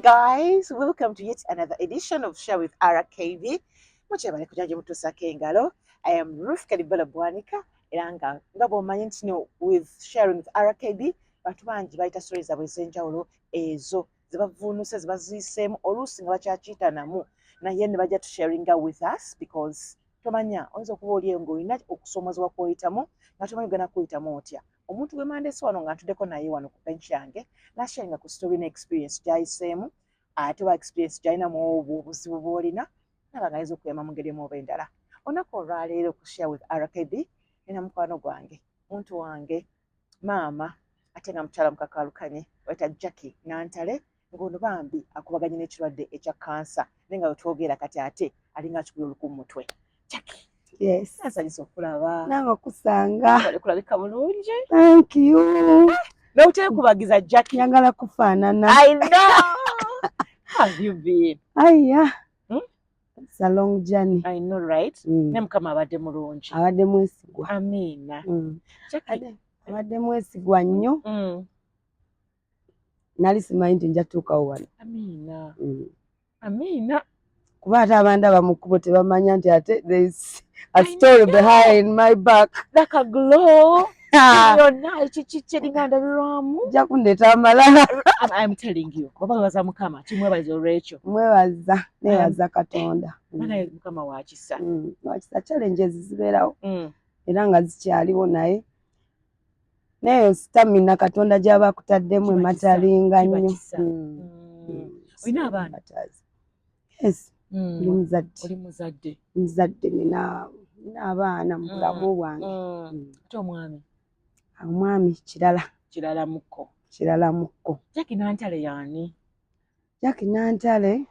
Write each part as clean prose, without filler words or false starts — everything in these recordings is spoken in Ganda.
Guys, welcome to yet another edition of Share with RKB. Mukyebale kujja gye mutuusako engalo. I am Ruth Kalibala Bwanika, era nga bw'omanyi nti no with Sharing with RKB, bantu bangi bayita stories zaabwe ez'enjawulo, ezo ze bavuunuse, ze baziiseemu, oluusi nga bakyakiyita namu, naye ne bajja tusharinga with us, because tomanya, oyinza okuba oli eyo ng'olina okusoomozebwa kw'oyitamu nga tomanyi ogenda kuyitamu otya. Omuntu gwe mandese wano nga ntuddeko naye wano ku bench yange, nasharinga ku story ne experience gy'ayiseemu, ate wa experience gy'alina mu obwo obuzibu bw'olina, naba nga ayinza okuyamba mu ngeri emu oba endala. Olunaku olwaleero ku Share with RKB nina mukwano gwange, muntu wange, maama, ate nga mukyala mukakalukanye, bayita Jackie Nantale, ng'ono bambi akubaganye n'ekirwadde ekya kansa, naye nga wetwogera kati ate alinga akikubye oluku mu mutwe. Jackie! Yes. Nsanyusa okulaba. Nange okusanga. Bali kulabika bulungi. Thank you. N'obuteekubagiza, Jackie. Njagala kufaanana. I know. How have you been? Aya. Hmm? It's a long journey. I know, right? Mm. Ne Mukama abadde mulungi. Abadde mwesigwa. Amiina. Jackie. Abadde mwesigwa nnyo. Nali simanyi nti nja tuukawo wano. Amiina. Amiina. Kuba ate abandaba mu kkubo tebamanya nti ate there is a I story know. behind my back. Like a glow. Yonna ekiki kyeringa ndabirwamu. Nja kundeeta amalala. I'm telling you. Oba webaza Mukama, kimwebaliza olw'ekyo. Mwebaza, nebaza Katonda. Bana, Mukama wa kisa. Wakisa, challenges zibeerawo era nga zikyaliwo, naye naye stamina Katonda gy'aba akutaddemu Kiba kisa, ematalinga kiba nnyo. kisa. Olina abaana? Yes, ndi muzadde. Oli muzadde. Muzadde, nina abaana mu bulamu bwange. Ate omwami? Omwami kirala. Kirala mukko. Kirala mukko. Jackie Nantale yaani? Jackie Nantale,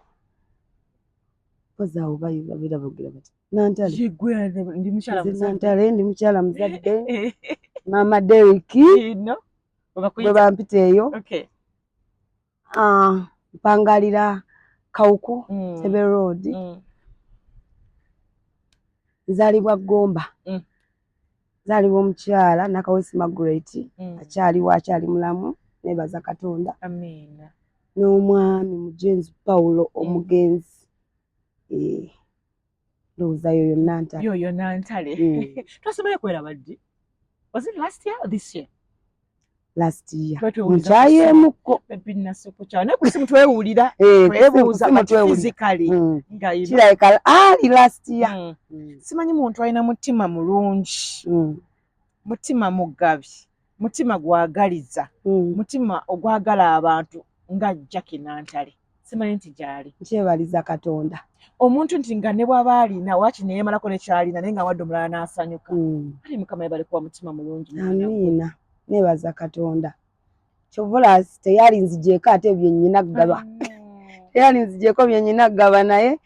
mpozi awo babeera boogera bati Nantale. Yegwe ndi mukyala Nze muzadde. Nantale, ndi mukyala muzadde, maama Derrick No. bwe Bakuyita. bampita eyo. Ah, mpangalira Kawuku, Tebe Road. Nzaalibwa Gomba. Nzaalibwa omukyala Nakawesi Margaret, akyaliwo, akyali mulamu, nebaza Katonda, Amiina. n'omwami Mugenzi Paulo omugenzi. Eh, ndowooza yoyo Nantale. Yoyo Nantale. Twasomayo kweraba ddi? Was it last year or this year? Last year. Twetwewuliza. Nkyayeemukko. Baby, nasuku kyawe, naye ku simu twewulira. Eh, Twebuuza, kusimu but twewulira. physically nga Kirabika ali last year. Simanyi muntu alina mutima mulungi, mutima mugabi, mutima gwagaliza, mutima ogwagala abantu nga Jackie Nantale. Simanyi nti gyali. Nkyebaliza Katonda. Omuntu nti nga ne bw'aba alina waaki neyemalako nekyalina, naye nga wadde omulala n'asanyuka. Kale Mukama yebale kuba mutima mulungi, mwana gwe. Amiina, nebaza Katonda. Kyova teyali nzigyeko ate byennyina kugaba. I know. Teyali nzigyeko byennyina kugaba, naye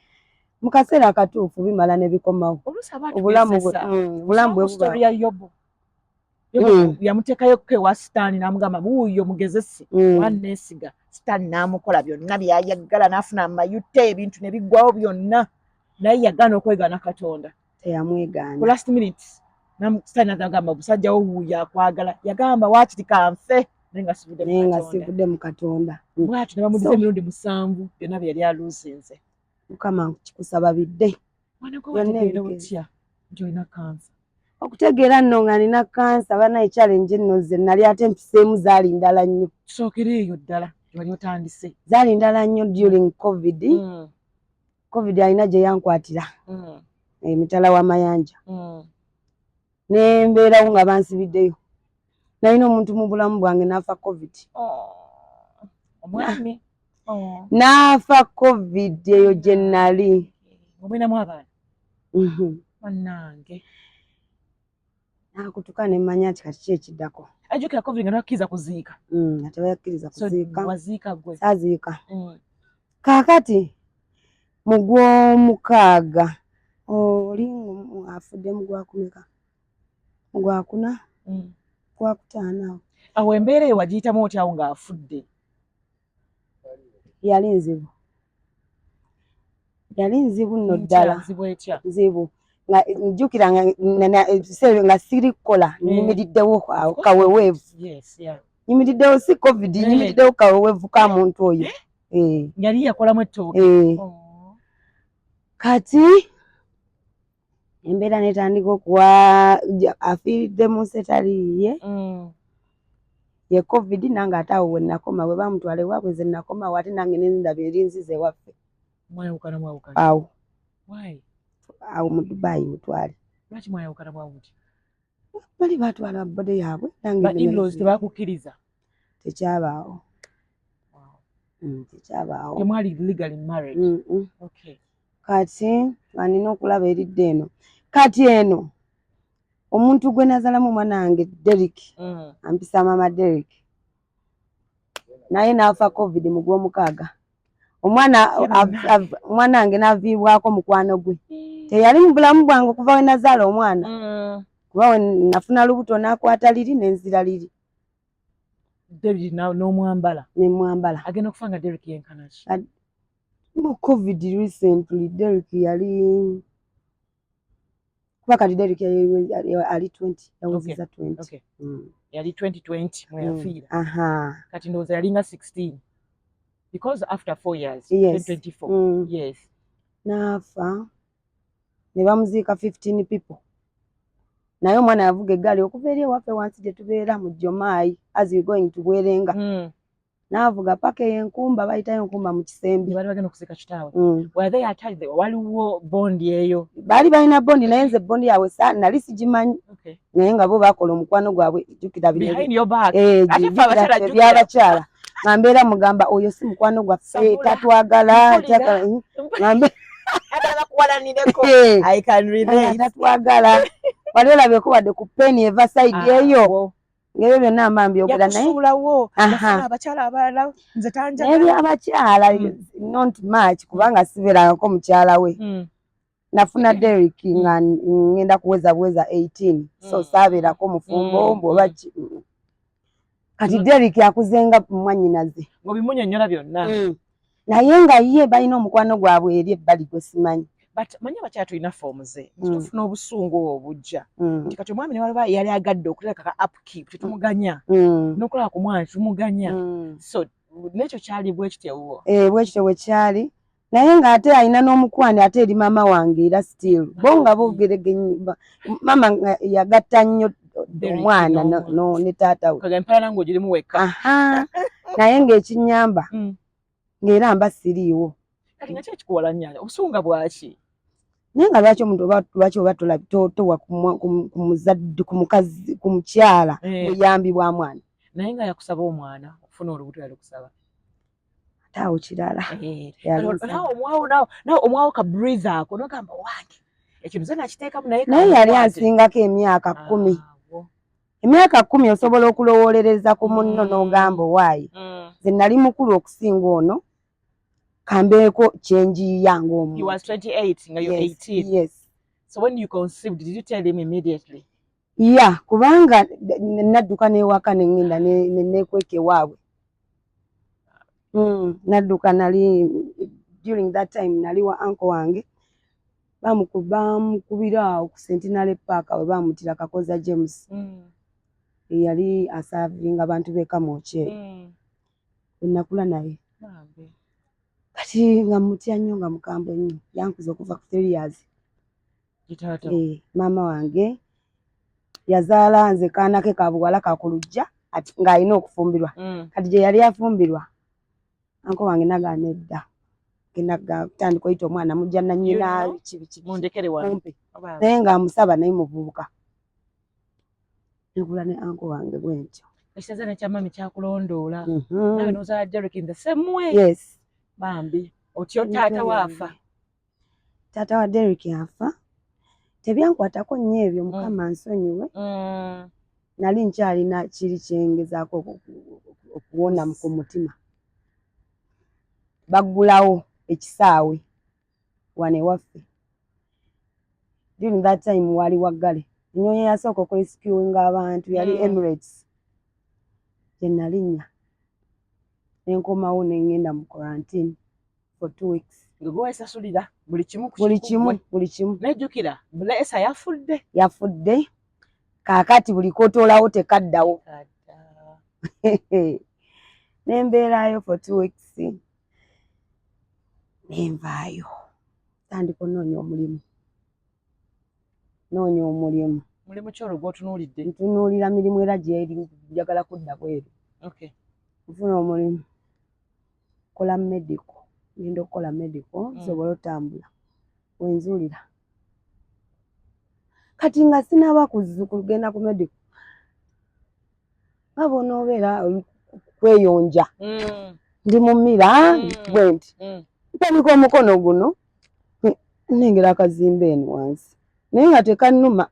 mu kaseera akatuufu bimala ne bikomawo. Oluusi abantu Obulamu bwe beesesa. obulamu bwe buba Story ya Yobu. Yobu yamuteekayo ewa Sitaani n'amugamba, "Wuuyo mugezese, waneesiga." Sitaani n'amukola byonna byayagala, n'afuna amayute, ebintu ne biggwawo byonna, naye yagaana okwegaana Katonda. Ku Teyamwegaana. last minute Sitaani n'agamba, "Omusajja wo wuuyo akwagala." Yagamba, "Waakiri kanfe," naye nga sivudde mu Naye nga Katonda. sivudde mu Katonda. Bw'atyo ne bamudiza emirundi musanvu byonna bye yali aluuzinze. Mukama, nkikusaba bidde. Mwana gwe, Byonna wategeera ebigezi. otya nti olina kansa? Okutegeera nno nga nina kansa, banaye, challenge nno ze nali ate mpiseemu zaali ndala nnyo. Tusookere eyo ddala wali otandise. Zaali ndala nnyo during COVID. COVID alina gye yankwatira emitala w'amayanja, nembeerawo nga bansibiddeyo. Nalina omuntu mu bulamu bwange n'afa COVID. Oh, omwami? Oh. N'afa COVID eyo gye nali. Omulinamu abaana? Mhm. Bannange. Nakutuka ne mmanya nti kati ki ekiddako. Ajjukira COVID nga tebakkiriza kuziika. Nga tebakkiriza So kuziika. waziika gwe? Saaziika. Kaakati mu gw'omukaaga oli afudde mu gwakumeka, mu gwakuna, gwakutaano awo. Awo embeera eyo wagiyitamu otya awo ng'afudde? Yali nzibu, yali nzibu nno Ntya, ddala. Nzibu etya? Nzibu nga njjukira nga ebiseera ebyo nga siri kukola, nyimiriddewo awo kaweweevu. Nyimiriddewo, si COVID, nyimiriddewo kaweweevu ka muntu oyo. Eh. Yali yakolamu ettooke. Eh. Oh. Kati embeera netandika okuwa, afiiridde mu nsi etali yiye. Ye COVID, nange ate awo we nakoma, bwe bamutwala ewaabwe ze nakomawo, ate nange nendaba erinziza ewaffe. Mwayawukana mwawukana? Awo. Why? Awo mu Dubai mutwale. Lwaki mwayawukana bwabuti? Bali batwala body yaabwe, nange Ba in-laws tebakukkiriza? Tekyabaawo. Wow. Tekyabaawo. Temwali legally married? Mm-mm. Okay. Kati nga nina okulaba eridda eno, kati eno omuntu gwe nazalamu omwana wange Derrick, ampisa mama Derrick, naye n'afa COVID mu gw'omukaaga. Omwana omwana wange n'aviibwako mukwano gwe, teyali mu bulamu bwange okuva we nazaala omwana, kuba we nafuna lubuto n'akwata liri n'enzira liri. Derrick n'omwambala? Nemwambala. Agenda okufa nga Derrick yenkana ki? Mu COVID recently Derrick yali, kuba kati Derrick ali 20, yawezezza 20. Okay. Yali 2020 mwe yafiira. Aha. Kati ndowooza yalinga 16 because after 4 years. Yes. 2024. Yes. N'afa ne bamuziika 15 people, naye omwana yavuga eggaali okuva eri ewaffe wansi gye tubeera mu Jomaayi, as you going to Bwerenga, n'avuga paka eyo Enkumba, bayitayo Enkumba mu Kisembi. Baali bagenda okuziika kitaawe? Mm. Were they attached? Waliwo bond eyo? Baali balina bond, naye nze bond yaabwe nali sigimanyi. Naye nga bo bakola omukwano gwabwe, jjukira bino Behind your back. Eh, Ate ffe abakyala jjukira jjukira. Ebyabakyala, nga mbeera mugamba oyo si mukwano gwaffe, Sabula. tatwagala. Mpulira. Agala bakuwalanireko. Eh, I can relate. Tatwagala, wali olabyeko wadde ku peni eva side eyo? Awo. Ngaebyo byonna mba mbyogera, naye Yakusuulawo. Aha. Yafuna abakyala abalala, nze tanjagala. N'ebyabakyala, not much, kubanga sibeerangako mukyala we. Nafuna Derrick nga ngenda kuweza buweza 18, so saabeerako mufumbo. Bw'oba kati Derrick akuzenga mwannyinaze. Ng'obimunyonnyola byonna. Naye nga ye balina omukwano gwabwe eri ebbali gwe simanyi. But manyi abakyala tulina omuze nti tufuna obusungu obwo obujja nti kati omwami ne waliba yali agadde okutereka ka upkeep, tetumuganya, n'okulaba ku mwana tetumuganya. So n'ekyo kyali bwe kityo ewuwo? Eh, bwe kityo bwe kyali, naye ng'ate alina n'omukwano ate eri maama wange, era still bo nga boogeregenyi. Maama nga yagatta nnyo Derrick omwana n'omwana. ne taata we. Kaga empalana ng'ogirimu wekka. Aha, naye ng'ekinyamba ng'era mba siriiwo. Kati nga ki ekikuwalanya, obusunga bwaki? Naye nga lwaki omuntu oba lwaki oba towa ku muzadde, ku mukazi, ku mukyala buyambi bwa mwana? Naye nga yakusaba omwana, okufuna olubuto yalukusaba? Ate awo kirala. Eh, Yalunsaba. Nawe omwawo, nawe omwawo ka breathe ako nogamba wange ekintu ze nakiteekamu, naye Naye yali kankwate. ansingako emyaka 10. Awo. Emyaka 10 osobola okulowolereza ku munno n'ogamba owaayi, nze nali mukulu okusinga ono, kambeeko kyenjiiya He ng'omuntu. was 28 nga you're Yes, 18? yes. So when you conceived, did you tell him immediately? Ya, kubanga nadduka n'ewaka ne ŋŋenda ne neekweka ewaabwe. Nadduka, nali during that time nali wa uncle wange, bamukubira awo ku Centenary Park we bamutira Kakoza James, eyali aservinga abantu b'e Kamwokya we nakula naye. Bambi. Kati nga mutya nnyo, nga mukambwe nnyo, yankuza okuva ku 3 years. Gitaata? Eh, maama wange yazaala nze kaana ke ka buwala kakulujja ati ng'alina okufumbirwa. Kati gye yali afumbirwa, uncle wange nagaana edda, genda tandika oyita omwana mujja nanyina. You know? Kibi kibi. Mundekere wano. Mumpe. Bambi. Naye ng'amusaba, naye muvubuka, nekula ne uncle wange bwentyo. Ekisaza kya mami kyakulondoola. Nawe n'ozaala Derrick in the same way? Yes. Bambi, otyo taata waafa? Taata wa Derrick afa, tebyankwatako nnyo ebyo, Mukama nsonyiwe. Nali nkyalina kiri kyengezaako okuwona ku mutima. Baggulawo ekisaawe wano ewaffe, during that time wali waggale. Ennyonyi eyasooka okurescuinga abantu yali Emirates, gye nalinnya nenkomawo, nengenda mu quarantine for 2 weeks. Nga gwe weesasulira buli kimu ku Buli kiku kimu. Gwe. Buli kimu. Nejjukira Blesa yafudde. Yafudde, kaakati buli kotoolawo tekaddawo. Kadda. Nembeerayo for 2 weeks. Nenvaayo, tandika onoonya omulimu, noonya omulimu. Mulimu ki olwo gw'otunuulidde? Ntunuulira mirimu era gyeri, njagala kudda bweru. Nfuna omulimu, kola medical, ngenda okukola medical nsobole otambula. Wenzuulira kati nga sinaba kugenda ku medical, nga bw'onoobeera kweyonja, ndi mu mirror bwe nti, mpanika omukono guno, nnengera akazimba eno wansi, naye nga tekannuma,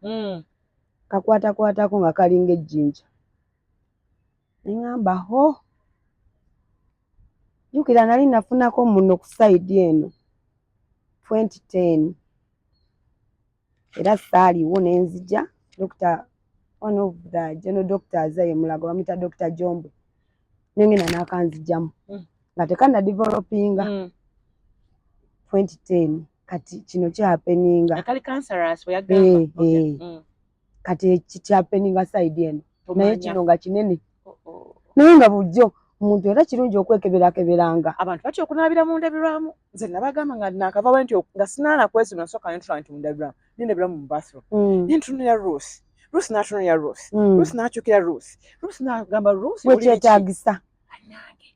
kakwatakwatako nga kalinga ejjinja. Ne ŋŋamba, "Ho, jjukira nali nafunako muno ku side eno 2010, era saaliwo ne nzija." Doctor, one of the general doctors eyo Mulago, bamuyita Dr. Jombwe, nengenda n'akanzijamu nga tekanna developinga 2010. Kati kino kyahappeninga Akali cancerous bwe yagamba. Eh, eh. Kati kyahappeninga side eno, naye kino nga kinene. Oh. Naye nga bulijjo omuntu era kirungi okwekeberakeberanga. Abantu batya okunaabira mu ndabirwamu. Nze nabagamba nga nakava bwe nti nga sinaana kwesima, nsooka nentula nti mu ndabirwamu, nendabirwamu mu bathroom, nentunulira Ruth, Ruth n'atunulira Ruth, Ruth n'akyukira Ruth, Ruth n'agamba, "Ruth, oli biki?" Bwekyetaagisa. Bannange.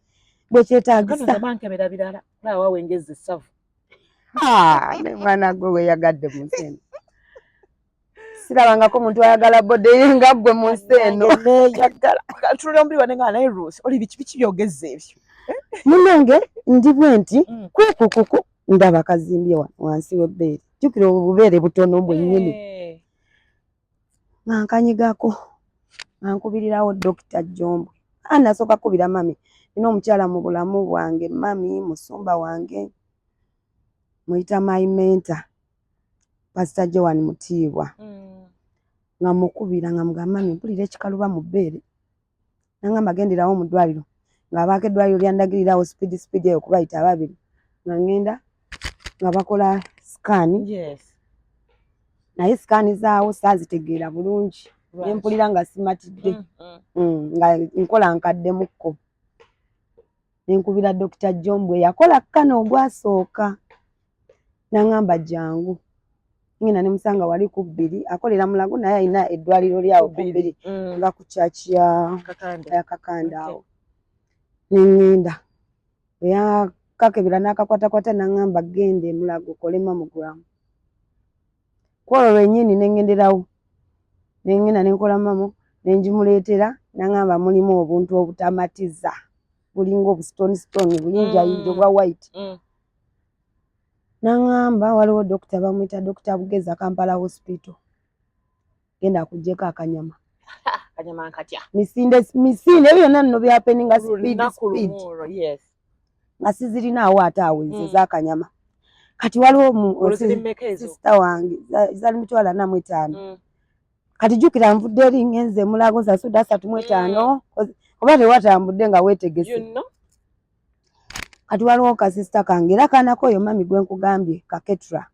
Bwekyetaagisa. Kano nze nkebera birala, kulaba wa wengezza essavu. Ah, ne mwana gwe weyagadde mu nsi eno, sirabangako muntu ayagala body ye nga ggwe mu nsi eno. Neeyagala, ntunulira omubiri wange nga, naye Ruth, oli biki, biki byogezza ebyo? Munange, ndi bwe nti kwekukuku, ndaba kazimbye wano wansi w'ebbeere. Jjukira obubeere butono bwennyini. Nga nkanyigako, nga nkubirirawo Dokita Jombwe. A, nasooka kukubira mami. Nina omukyala mu bulamu bwange, mami musumba wange, muyita my mentor, Pastor Joan Mutiibwa. Nga mukubira, nga mugamba, "Mami, mpulira ekikaluba mu bbeere." Nangamba, "Genderawo mu ddwaliro." Ng'abaako eddwaliro lyandagirirawo speed speed eyo kubayita ababiri, nga ngenda nga bakola scan. Naye scan zaawo saazitegeera bulungi, nempulira nga simatidde. Nga nkola nkaddemukko, nenkubira Dokita Jombwe yakola kano ogwasooka, naŋŋamba, "Jangu." Ngenda nemusanga wali ku bbiri, akolera Mulago, naye alina eddwaliro lyawo ku bbiri nga ku church ya Kakande. Ya Kakande awo. Neŋŋenda, yakakebera n'akakwatakwata, naŋŋamba, "Genda e Mulago okole mammogram." Kwolwo lwennyini neŋŋenderawo, neŋŋenda nenkola mammo, nengimuleetera, naŋŋamba, "Mulimu obuntu obutamatiza, bulinga obustone stone buyinjayinja obwa white." Naŋŋamba, "Waliwo dokita bamuyita Dokita Bugeza, Kampala Hospital, genda akugyeko akanyama." Kanyama nkatya. Misinde misinde, ebyo byonna nno byahappeninga speed Lunaku speed. lumu olwo, yes. Nga sizirinaawo ate awo ezo ez'akanyama. Kati waliwo Olwo ziri mmeka ezo? sister wange, zali 450. Kati jjukira nvudde eri ngenze Mulago, nsasudde 35, oba tewatambudde nga weetegese. You know? Kati waliwo kasisita kange era kaanako oyo mami gwe nkugambye, kaketra,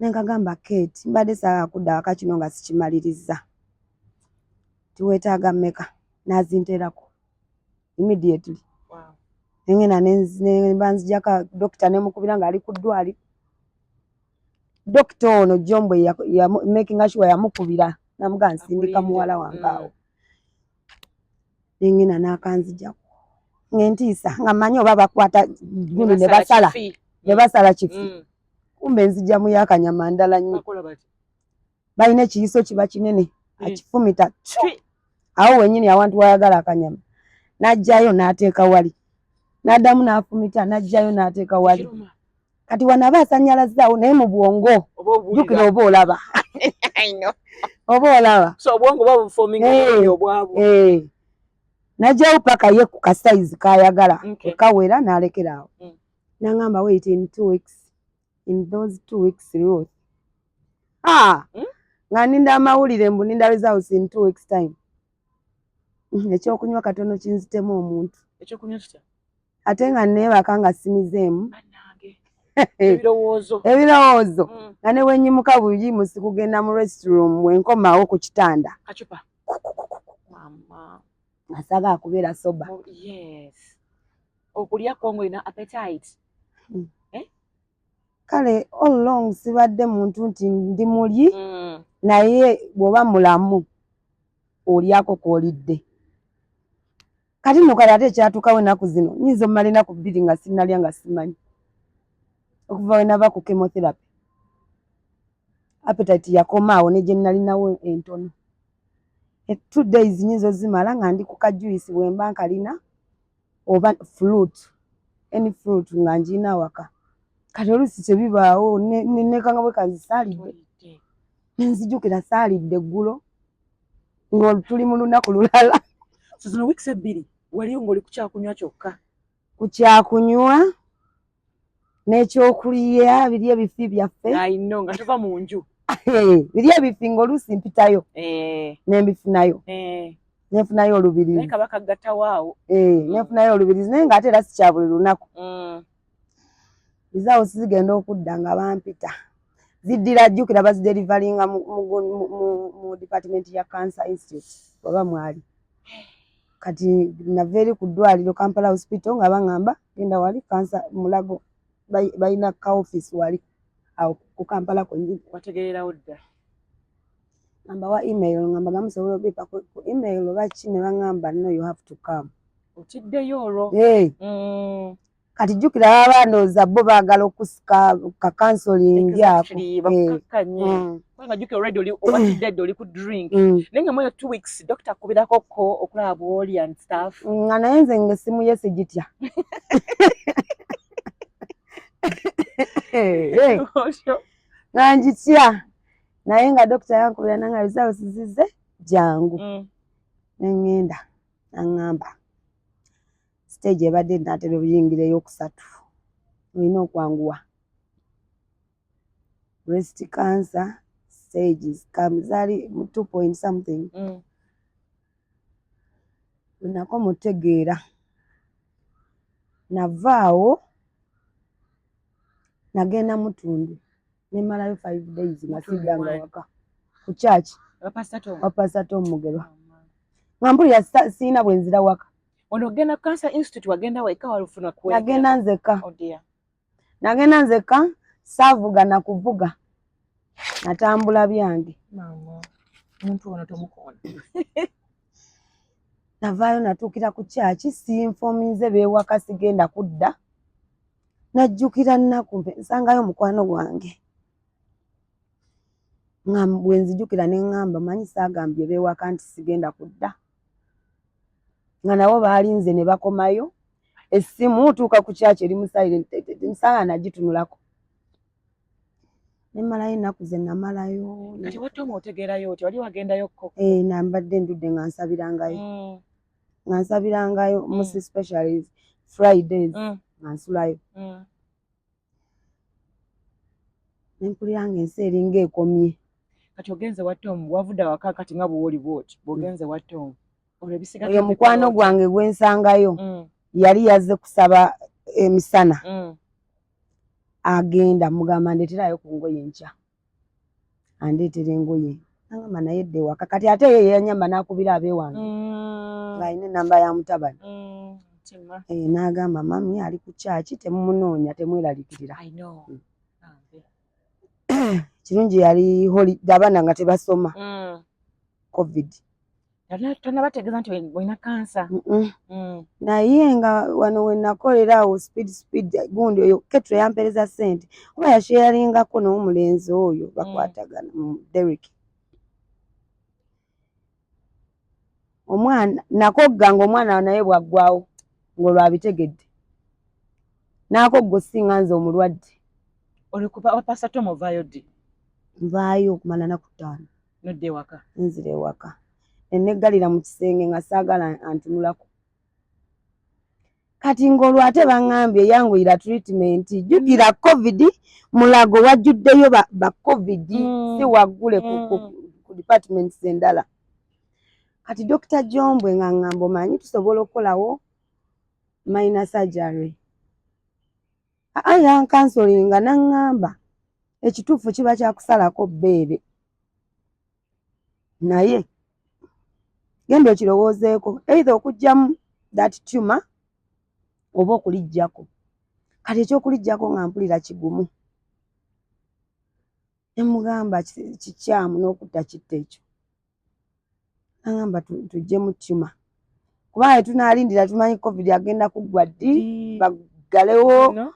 nenkagamba, "Kate, mbadde saagala kudda waka kino nga sikimaliriza, tiweetaaga mmeka?" N'azinterako immediately. Nengenda ne banzijako. Dokita nemukubira ng'ali ku ddwaliro. Dokita ono Jombwe making sure yamukubira, namugamba, "Nsindika Akulinde. muwala wange awo." Nengenda n'akanzijako ng'entiisa, nga mmanyi oba bakwata gundi ne basala kifi. Ne basala kifi. Kumbe nzijamu yakanyama ndala nnyo. Bakola bati. Balina ekiyiso kiba kinene, akifumita Twi. awo wennyini awantu wayagala akanyama, n'ajjayo n'ateeka wali, n'addamu n'afumita, n'ajjayo n'ateeka wali. Kiruma. Kati wano aba asanyalazaawo, naye mu bwongo Oba owulira. jjukira oba olaba. I know. Oba olaba. So obwongo buba buforminga obulungi obwabwo. Eh. N'ajjayo paka ye ku kasayizi k'ayagala. Kawera n'alekera awo. N'aŋŋamba, "Wait in 2 weeks." In those 2 weeks, Ruth, ah, nga ninda amawulire mbu ninda results in 2 weeks time. Ekyokunywa katono kinzitemu omuntu. Ekyokunywa kitya? Ate nga neebaka nga simizeemu. Bannange. Ebirowoozo. Ebirowoozo, nga ne bwenyimuka buyimusi kugenda mu restroom, bwenkomawo ku kitanda, Kacupa. Mama. Nga saagala kubeera sober. Yes. Okulya ko ng'olina appetite. Eh? Kale all along sibadde muntu nti ndi mulyi, naye bw'oba mulamu olyako kw'olidde. Kati nno kale ate ekyatuukawo ennaku zino, nyinza omumala ennaku 2 nga sinnalya, nga simanyi. Okuva we nava ku chemotherapy, appetite yakoma awo ne gye nalinawo entono. 2 days nyinza ozimala nga ndi ku kajuice bwe mba nkalina, oba fruit, any fruit nga ngirina awaka. Kati oluusi tebibaawo, nekanga bwe kanzisaalidde, nenzijukira saalidde eggulo, nga tuli mu lunaku lulala. So zino weeks 2 waliyo ng'oli ku kyakunywa kyokka? Ku kyakunywa n'ekyokulya, biri ebifi byaffe. I know, nga tova mu nju. Biri ebifi ng'oluusi mpitayo nembifunayo, nenfunayo Naye olubirizi. Kabaka gattawaawo. Nenfunayo olubirizi, naye ng'ate era si kya buli lunaku. Bizaawo sizigenda okudda nga bampita, ziddira, jjukira bazideliveringa mu department ya Cancer Institute oba mwali. Kati nava eri ku ddwaliro Kampala Hospital nga baŋŋamba genda wali Cancer Mulago, balina ka office wali awo ku Kampala kwennyini. Wategererawo dda. Ngamba wa email, ngamba nga musobola obipa ku email oba ki, ne baŋŋamba, "No, you have to come." Otiddeyo olwo. Hey. Kati jjukira baba ndowooza bo baagala okusika ka counseling ako. Exactly, bakukakkanye. Kubanga jjukira already oli obatidde dda, oli ku drink. Naye nga mweyo 2 weeks doctor akubirako ko okulaba bw'oli and stuff? Nga naye nze nga essimu ye sigitya. Hey. Otyo. Nga ngitya, naye nga dokita yankubira nanga results zize, jangu. Neŋŋenda, naŋŋamba stage ebadde naatera obuyingira eyokusatu, olina okwanguwa. Breast cancer stages come zaali mu two point something. Bwe nakoma otegeera, navaawo nagenda Mutundwe, nemalayo 5 days nga Mutundwe siddanga wani? waka, ku church. Aba Pastor Tom. Wa Pastor Tom Mugerwa, nga mpulira siina bwe nzira waka. Ono ogenda ku Cancer Institute, wagenda weka, walufuna ku? Nagenda nzekka. Oh dear. Nagenda nzekka, saavuga nakuvuga, natambula byange. Maama, omuntu ono tomukoona. Navaayo natuukira ku kyaki, siinfominze beewaka sigenda kudda. Najjukira nnaku mpe nsangayo mukwano gwange, nga bwe nzijukira ne ŋŋamba, manyi saagambye beewaka nti sigenda kudda, nga nabo baalinze ne bakomayo. Essimu tuuka ku kyaki eri mu silent, nsanga nagitunulako, nemmalayo ennaku ze namalayo. Kati wa Tom otegeerayo oti wali wagendayo ko? Eh, nambadde ndudde nga nsabirangayo, nga nsabirangayo most especially Fridays, nga nsulayo. Nempulira nga ensi eringa ekomye. Kati ogenze wa Tom, wavudde awaka kati nga bw'oli bwoti, bw'ogenze wa Tom olwo ebisigadde Oyo mukwano bikola otya? Gwange gwensangayo yali yazze kusaba emisana. Agenda mugamba ndeeterayo ku ngoye enkya, andeetera engoye, nagamba naye dde ewaka. Kati ate ye yanyamba n'akubira ab'ewange, ng'alina enamba ya mutabani. Mutima. Eh, n'agamba mummy ali ku kyaki, temumunoonya, temweraliikirira. I know. Kirungi yali holiday, abaana nga tebasoma, COVID. Tonabategeeza nti olina kansa? Mm-mm. Naye nga wano we nakolera awo speed speed gundi oyo Ketro yampereza ssente oba yasharingako n'omulenzi oyo bakwatagana mu Derrick. Omwana nakogga nga omwana naye bwaggwawo ng'olwabitegedde n'akogga osinga nze omulwadde. Oli ku wa Pastor Tom, ovaayo ddi? Nvaayo okumala naku 5. Nodda ewaka? Nzira ewaka, neneggalira mu kisenge nga saagala antunulako. Kati ng'olwo ate baŋŋambye yanguyira treatment. Jjukira COVID, Mulago wajjuddeyo ba COVID, si waggule ku departments endala. Kati Dr. Jombwe nga ŋŋamba, omanyi tusobola okukolawo minor surgery. Aa, yancounselinga naŋŋamba ekituufu kiba kyakusalako bbeere, naye genda okirowoozeeko, either okuggyamu that tumor oba okuliggyako. Kati ekyokuliggyako nga mpulira kigumu. Nemugamba kikyamu n'okutta kitta ekyo. Nagamba tuggyemu tumor, kubanga tetunaalindira, tumanyi COVID agenda kuggwa ddi, baggalewo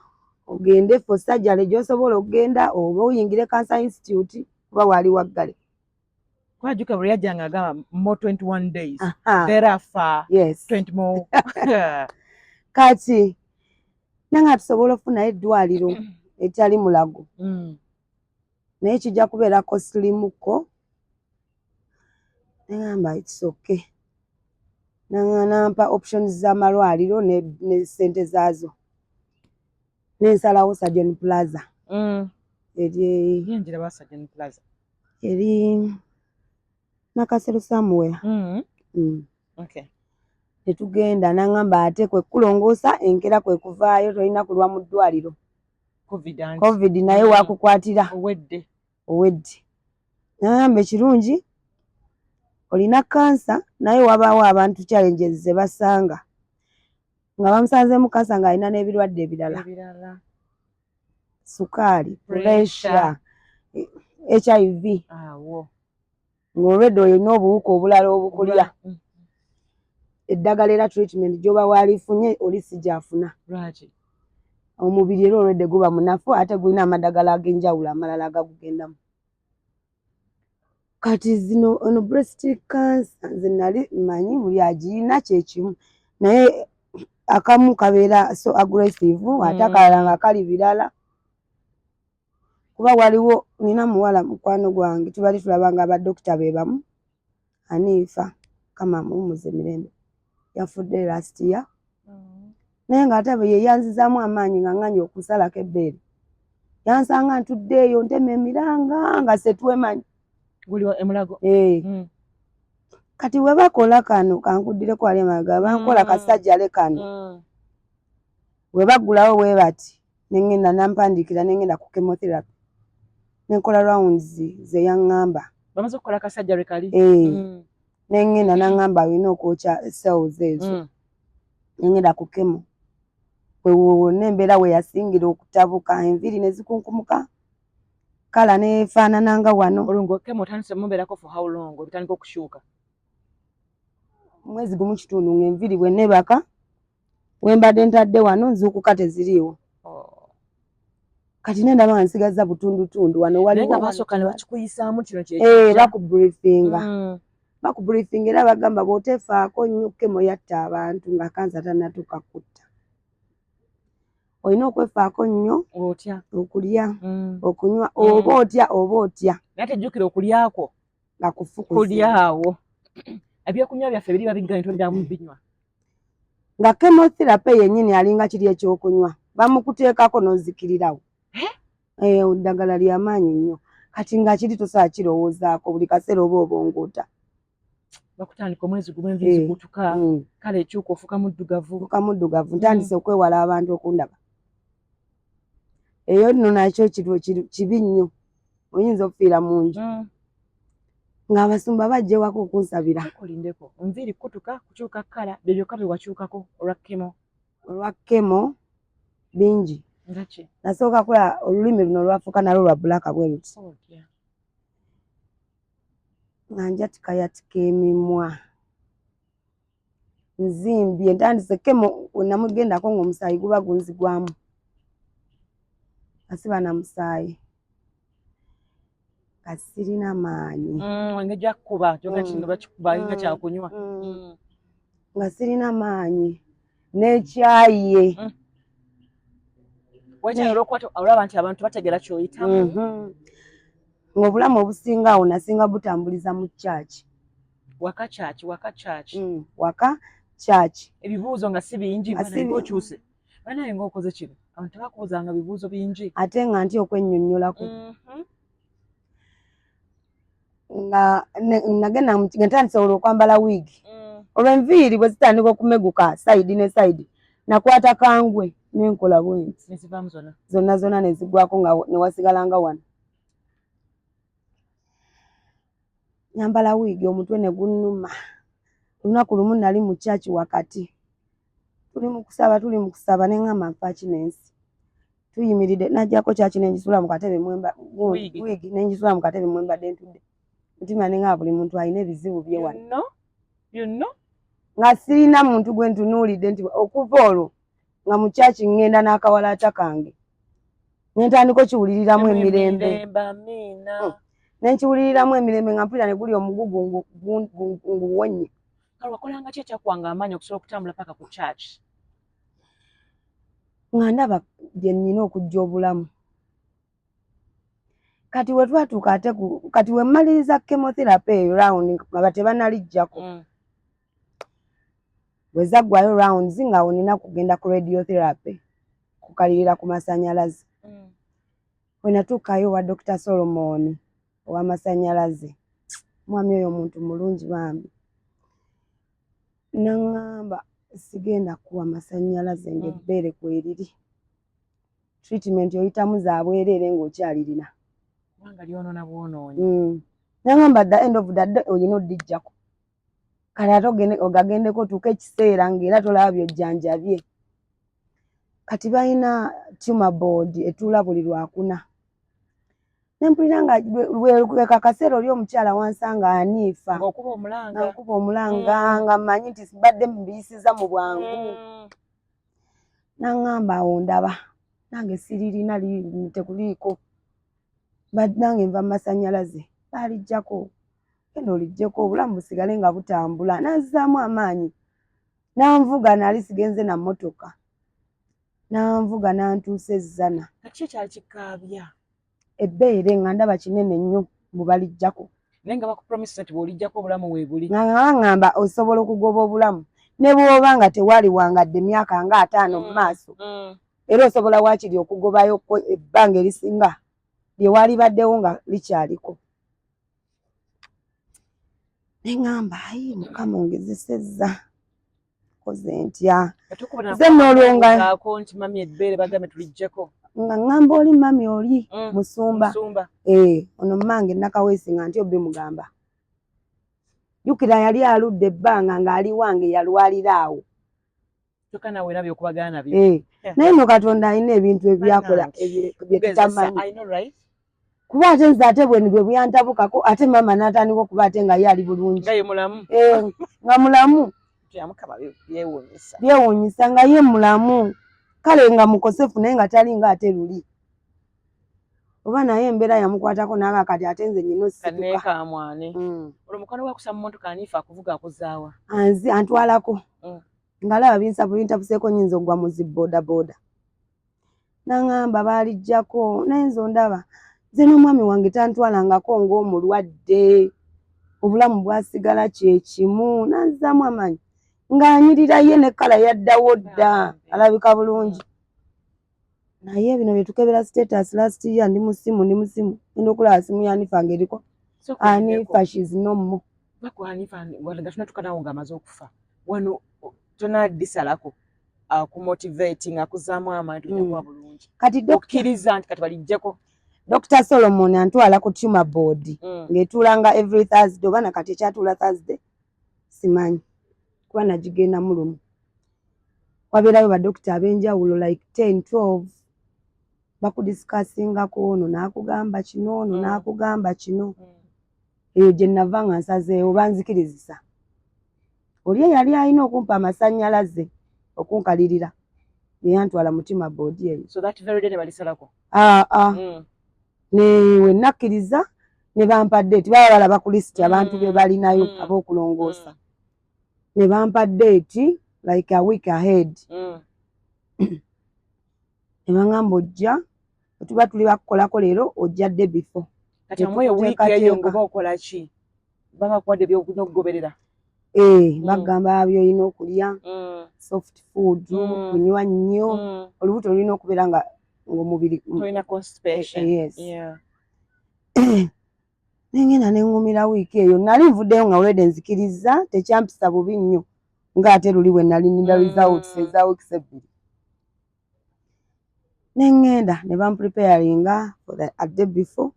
ogende for surgery gy'osobola okugenda, oba oyingire Cancer Institute, kuba waali waggale. Kwajuka bwe yajjanga agamba more 21 days, thereafter 20 more. Kati nanga tusobola okufunayo eddwaliro etali Mulago, naye kijja kubeera costly mukko. Nagamba it's okay. Nampa options z'amalwaliro ne ssente zaazo, nensalawo Surgeon Plaza. Eri Yenjira Surgeon Plaza. Eri Nakasero somewhere. Netugenda, nangamba ate kwe kulongoosa enkeera kwe kuvaayo, tolina kulwa mu ddwaliro. COVID naye wakukwatira. Owedde. Owedde. Nagamba ekirungi olina kansa, naye wabaawo abantu challenges ze basanga nga bamusanzeemu kansa ng'alina n'ebirwadde ebirala, sukaali, pressure, HIV, ng'olwedde olina obuwuka obulala obukulya. Eddagala era treatment gy'oba waalifunye oli si gy'afuna. Omubiri era olwedde guba munafu, ate gulina amadagala ag'enjawulo amalala agagugendamu. Kati zino ono breast cancer nze nali mmanyi buli agiyina kyekimu, naye akamu kabeera so aggressive, ate akalala nga kali birala. Kuba waliwo nina muwala mukwano gwange, tubali tulaba nga abadokita be bamu, Aniifa, kama amuwummuze mirembe, yafudde last year, naye ng'ate bwe yeyanzizaamu amaanyi nga ŋŋanye okusalako ebbeere, yansanga ntudde eyo ntema emiranga nga setwemanyi. Guli emulago. Eh. Kati bwe bakola kano kankuddireko wali emabega, bankola kasajjale kano, bwe baggulawo bwe bati, neŋŋenda nampandiikira, neŋŋenda ku chemotherapy, nenkola rounds ze yaŋŋamba. Bamaze okukola kasajjale kali. Eh. Neŋŋenda naŋŋamba olina okwokya cells ezo. Neŋŋenda ku chemo, wewonna embeera we yasingira okutabuka, enviiri ne zikunkumuka, kala neefaanana nga wano. Olwo nga chemo otandise mubeerako for how long obitandika okukyuka? Mwezi gumu kitundu, ng'enviiri bwe neebaka we mbadde ntadde wano, nzuukuka teziriiwo. Kati nendaba nga nsigazza butundutundu wano. Naye waliwo nga basooka ne bakikuyisaamu kino. Eh, bakubriefinga. Bakubriefinga era bagamba bw'oteefaako nnyo, chemo yatta abantu nga kansa tannatuuka kutta. Olina okwefaako nnyo. Otya? Okulya, okunywa, oba otya oba otya. Naye tejjukira okulyakwo. Nga kufukuzi. Kulyawo ebyokunywa byaffe biri babiganye, toddamu binywa. Nga chemotherapy yennyini alinga kiri ekyokunywa bamukuteekako n'ozikirirawo. Eh, eddagala lyamaanyi nnyo. Kati nga kiri tosobola kirowoozaako, buli kaseera oba obongoota. Bakutandika omwezi gumu, enviiri zikutuka, kale ekyuka ofuuka muddugavu. Fuuka muddugavu, ntandise okwewala abantu okundaba. Eyo nno nakyo kibi nnyo, oyinza okufiira mu nju. Ng'abasumba bajja ewaka okunsabira. Olindeko, nviiri kutuka, kukyuka kkala, bye byokka bye wakyukako olwa chemo? Olwa chemo bingi. Nga ki? Nasooka kola olulimi luno lwafuuka nalwo lwa black bwe luti. Oh dear. Nga njatikayatika emimwa, nzimbye, ntandise chemo. Wenamugendako ng'omusaayi guba gunzigwamu, nga siba na musaayi, nga sirina maanyi. Engeri gyakukuba kyoga kino bakikuba nga kyakunywa. Nga sirina maanyi n'ekyaye. Wekyalo olwokuba olaba nti abantu bategeera kyoyitamu. Ng'obulamu obusinga awo nasinga butambuliza mu kyaki. Waka kyaki, waka kyaki. Waka kyaki. Ebibuuzo nga si bingi. Nga si banaye okyuse, banaye ng'okoze kino, abantu tebakubuuzanga bibuuzo bingi. Ate nga nti okwennyonnyolako nga nagenda nga ntandise olwo okwambala wiigi, olwo enviiri bwe zitandika okumeguka side ne side, nakwata kangwe nenkola bwenti. Nezivaamu zonna. Zonna zonna nezigwako, nga newasigalanga wano. Nyambala wiigi, omutwe ne gunnuma. Olunaku lumu nali mu kyaki wakati, tuli mu kusaba, tuli mu kusaba, neŋŋamba nfaaki n'ensi. Tuyimiridde, najjako kyaki nengisula mu katebe mwemba Wiigi. Wiigi nengisula mu katebe mwembadde ntudde. Mutima nenga buli muntu alina ebizibu bye wano. You know? Nga sirina muntu gwe ntunuulidde nti okuva olwo nga mu kyaki ŋŋenda n'akawalaata kange, nentandika okiwuliriramu emirembe. Emirembe, amiina. Nenkiwuliriramu emirembe nga mpulira ne guli omugugu nguwonye. Kale wakolanga ki ekyakuwanga amaanyi okusobola okutambula paka ku church? Nga ndaba gye nnina okujja obulamu. Kati we twatuuka ate kati we mmaliriza chemotherapy eyo round nga tebanalijjako, bwe zaggwayo rounds nga awo nina kugenda ku radiotherapy, kukalirira ku masannyalaze. We natuukayo wa Dr. Solomon ow'amasannyalaze, mwami oyo omuntu mulungi bambi, naŋŋamba sigenda kuwa masannyalaze ng'ebbeere kweriri, treatment oyitamu za bwereere ng'okyalirina. Kubanga lyonoona bwonoonyi. Naŋŋamba at the end of the day olina odijjako, kale ate ogagendeko otuuke ekiseera ng'era tolaba byojjanjabye. Kati balina tumor board etuula buli Lwakuna, nempulira nga lwe kakaseera oli omukyala wansanga aniifa ng'okuba omulanga. Nga nkuba omulanga, nga mmanyi nti mbadde mbiyisiza mu bwangu. Naŋŋamba awo ndaba nange siririna, tekuliiko, nange nva mu masannyalaze, baalijjako, genda olijjeko obulamu busigale nga butambula. Nanzizaamu amaanyi, nanvuga, nali sigenze na mmotoka, nanvuga nantuusa ezzana. Kati ki ekyali kikaabya? Ebbeere, nga ndaba kinene nnyo mbu balijjako. Naye nga bakupromisa nti bw'olijjako obulamu weebuli. Nga baŋŋamba osobola okugoba obulamu ne bw'oba nga tewali wangadde emyaka nga 50 mu maaso, era osobola waakiri okugobayo ebbanga erisinga lye walibaddewo nga likyaliko. Ne ŋŋamba, ayi Mukama, ongezesezza, koze ntya? Nze n'olwo Ako nti mami ebbeere bagambe tulijjeko. Nga ŋŋamba oli mami oli musumba. Musumba. Ee, ono mmange Nakaweesi, nga ntya obimugamba. Jjukira yali aludde ebbanga ng'ali wange, yalwalira awo. Kyokka naawe era byokubagana nabyo. Eh, naye nno Katonda alina ebintu ebyakola bye tutamanyi. I know, right? Kuba ate nze ate bwe bwe byantabukako, ate maama n'atandika okuba ate nga ye ali bulungi. Nga ye mulamu. Eh, nga mulamu. Ya Mukama byewuunyisa. Byewuunyisa nga ye mulamu, kale nga mukosefu naye nga tali nga ate luli, oba naye embeera yamukwatako naga kati ate nze nyina osituka. Kaneekamwane. Olwo mukwano gwakusa mu mmotoka aniifa akuvuga akuzaawa? Anzi antwalako. Ng'alaba binsabu bintabuseeko, nyinza okugwa mu zi boda boda. Naŋŋamba baalijjako, naye nze ondaba nze n'omwami wange tantwalangako ng'omulwadde, obulamu bwasigala kyekimu. Nanzizaamu amaanyi ng'anyirira ye ne kala yaddawo dda, alabika bulungi. Naye bino bye tukebera status, last year ndi mu ssimu, ndi mu ssimu, ngenda okulaba simu ya Anifa ng'eriko Anifa, she's no more. Baku Anifa nga tunatuka nawo ng'amaze okufa wano tonadisalako akumotivating, akuzaamu amaanyi tujja kuba bulungi. Kati okkiriza nti kati balijjeko. Dr. Solomon antwala ku tumor board ng'etuulanga every Thursday, oba nakati ekyatuula Thursday simanyi, kuba nagigendamu lumu. Wabeerayo badokita ab'enjawulo like 10 12, bakudiscussingako, ono n'akugamba kino, ono n'akugamba kino. Eyo gye nava nga nsazeewo banzikirizisa. Oli eyali alina okumpa amasannyalaze okunkalirira yeyantwala mu tumor board eyo. So that very day ne balisalako? Aa ah. Ne we nakkiriza ne bampa date, baba balaba ku lisiti abantu be balinayo ab'okulongoosa. Ne bampa date like a week ahead. Ne baŋŋamba ojja, tuba tuli bakukolako leero, ojja day before. Kati omwoyo wiiki eyo ngoba okola ki? Baba bakuwadde by'olina okugoberera? Eh, bagamba by'olina okulya, soft food, kunywa nnyo, olubuto lulina okubeera nga ng'omubiri tolina constipation. Yes. Nengenda neŋŋumira wiiki eyo. Nali nvuddeyo nga already nzikiriza, tekyampisa bubi nnyo ng'ate luli bwe nali ninda results eza weeks 2. Neŋŋenda ne bampreparinga for the a day before,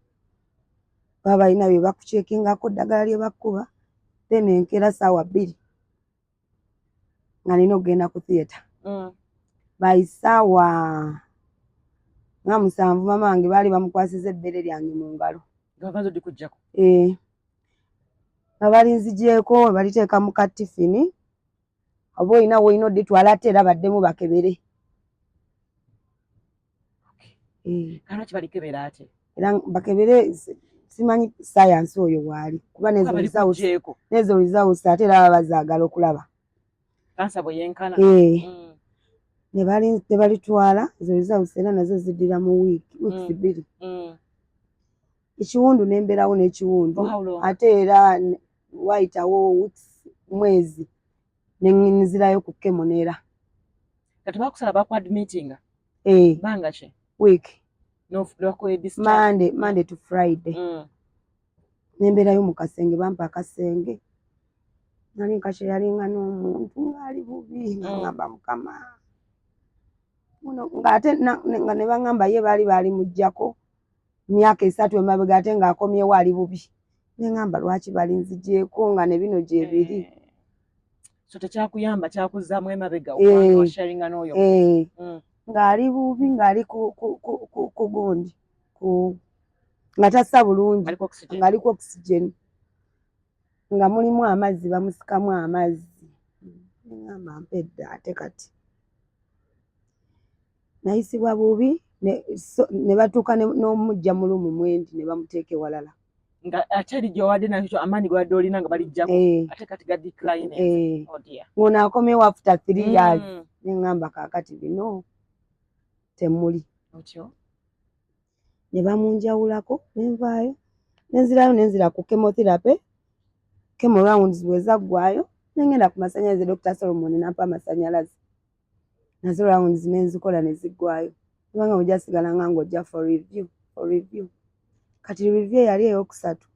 baba balina bye bakucheckingako, ddagala lye bakkuba, then enkeera saawa 2 nga nina okugenda ku theatre. By saawa Nga 7 mama wange baali bamukwasiza ebbere lyange mu ngalo. Nga bamaze odikuggyako? Eh. Nga balinzigyeko, baliteeka mu katifini, oba olina woolina oditwala, ate era baddemu bakebere. Eh. Lwaki balikebera ate? Era bakebere, simanyi sayansi oyo waali, kuba nezo results, Balikuggyeeko. Nezo results ate era baba bazaagala okulaba. Kansa bwe yenkana. Eh. Ne balitwala, ezo results era nazo ziddira mu weeks 2. Ekiwundu nembeerawo n'ekiwundu. For how long? Ate era wayitawo weeks, mwezi, ne nzirayo ku chemo neera. Kati bakusala bakuadmittinga? Eh. Bbanga ki? Week. N'obakuwa discharge? Monday to Friday. Nembeerayo mu kasenge, bampa akasenge. Nali nkakyeyalinga n'omuntu ng'ali bubi, nga ŋŋamba Mukama. Muno ng'ate nga ne baŋŋamba ye baali balimuggyako myaka 3 emabega, ate ng'akomyewo ali bubi. Ne ŋŋamba lwaki balinzigyeko nga ne bino gye biri. Eh. So tekyakuyamba, kyakuzzaamu emabega Eh. okubanga washaringa n'oyo. Eh. Ng'ali bubi, ng'ali ku gundi, nga tassa bulungi. Aliko oxygen. Ng'ali ku oxygen. Nga mulimu amazzi, bamusikamu amazzi. Ne ŋŋamba mpedde ate kati. Nayisibwa bubi, ne batuuka n'omuggya mu room mwendi ne bamuteeka ewalala. Nga ate eri gy'owadde nakyo amaanyi g'owadde olina nga baliggyako. Eh. Ate kati ga decline. Eh. Oh dear. Ng'ono akomyewo after 3 years. Ne ŋŋamba kaakati bino temuli. Otyo. Ne bamunjawulako, ne nvaayo, ne nzirayo ne nzira ku chemotherapy. Chemo rounds bwe zaggwaayo, ne ngenda ku masannyalaze, Dr. Solomon n'ampa amasannyalaze. Nazo rounds ne nzikola ne ziggwaayo. Kubanga ojja sigala nga ng'ojja for review, for review. Kati review eyali eyookusatu,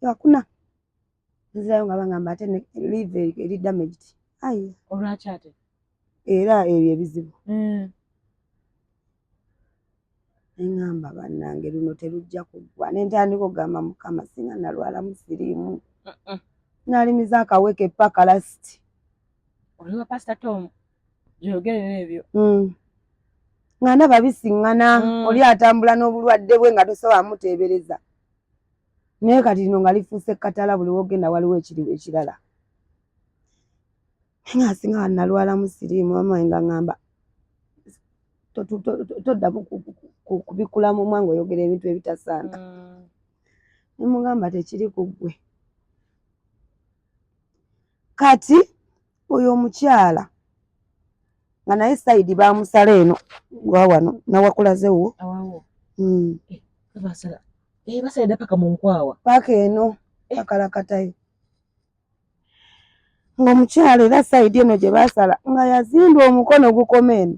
yakuna. Nzirayo nga bangamba ate ne liver eri damaged. Ayi. Olwaki ate? Era ebyo ebizibu. Ne ŋŋamba bannange luno terujja kuggwa. Ne ntandika okugamba Mukama singa nalwalamu siriimu. Nalimiza akaweke paka last. Oli wa Pastor Tom gyogerera ebyo. Nga ndaba bisiŋŋana, oli atambula n'obulwadde bwe nga tosobola muteebereza. Naye kati lino nga lifuuse kkatala, buli w'ogenda waliwo ekiri ekirala. Nga singa nalwalamu siriimu, mama nga ŋŋamba toddamu kubikkula mumwa ng'oyogera ebintu ebitasaana. Ne mugamba tekiri ku ggwe. Kati oyo omukyala nga naye side baamusala eno gwa wano nawakulaze wo. Awawo. Mm. Eh, basala. Eh, basala dda paka mu nkwawa. Paka eno, pakalakatayo. Ng'omukyala era side eno gye baasala nga yazimba omukono gukoma eno.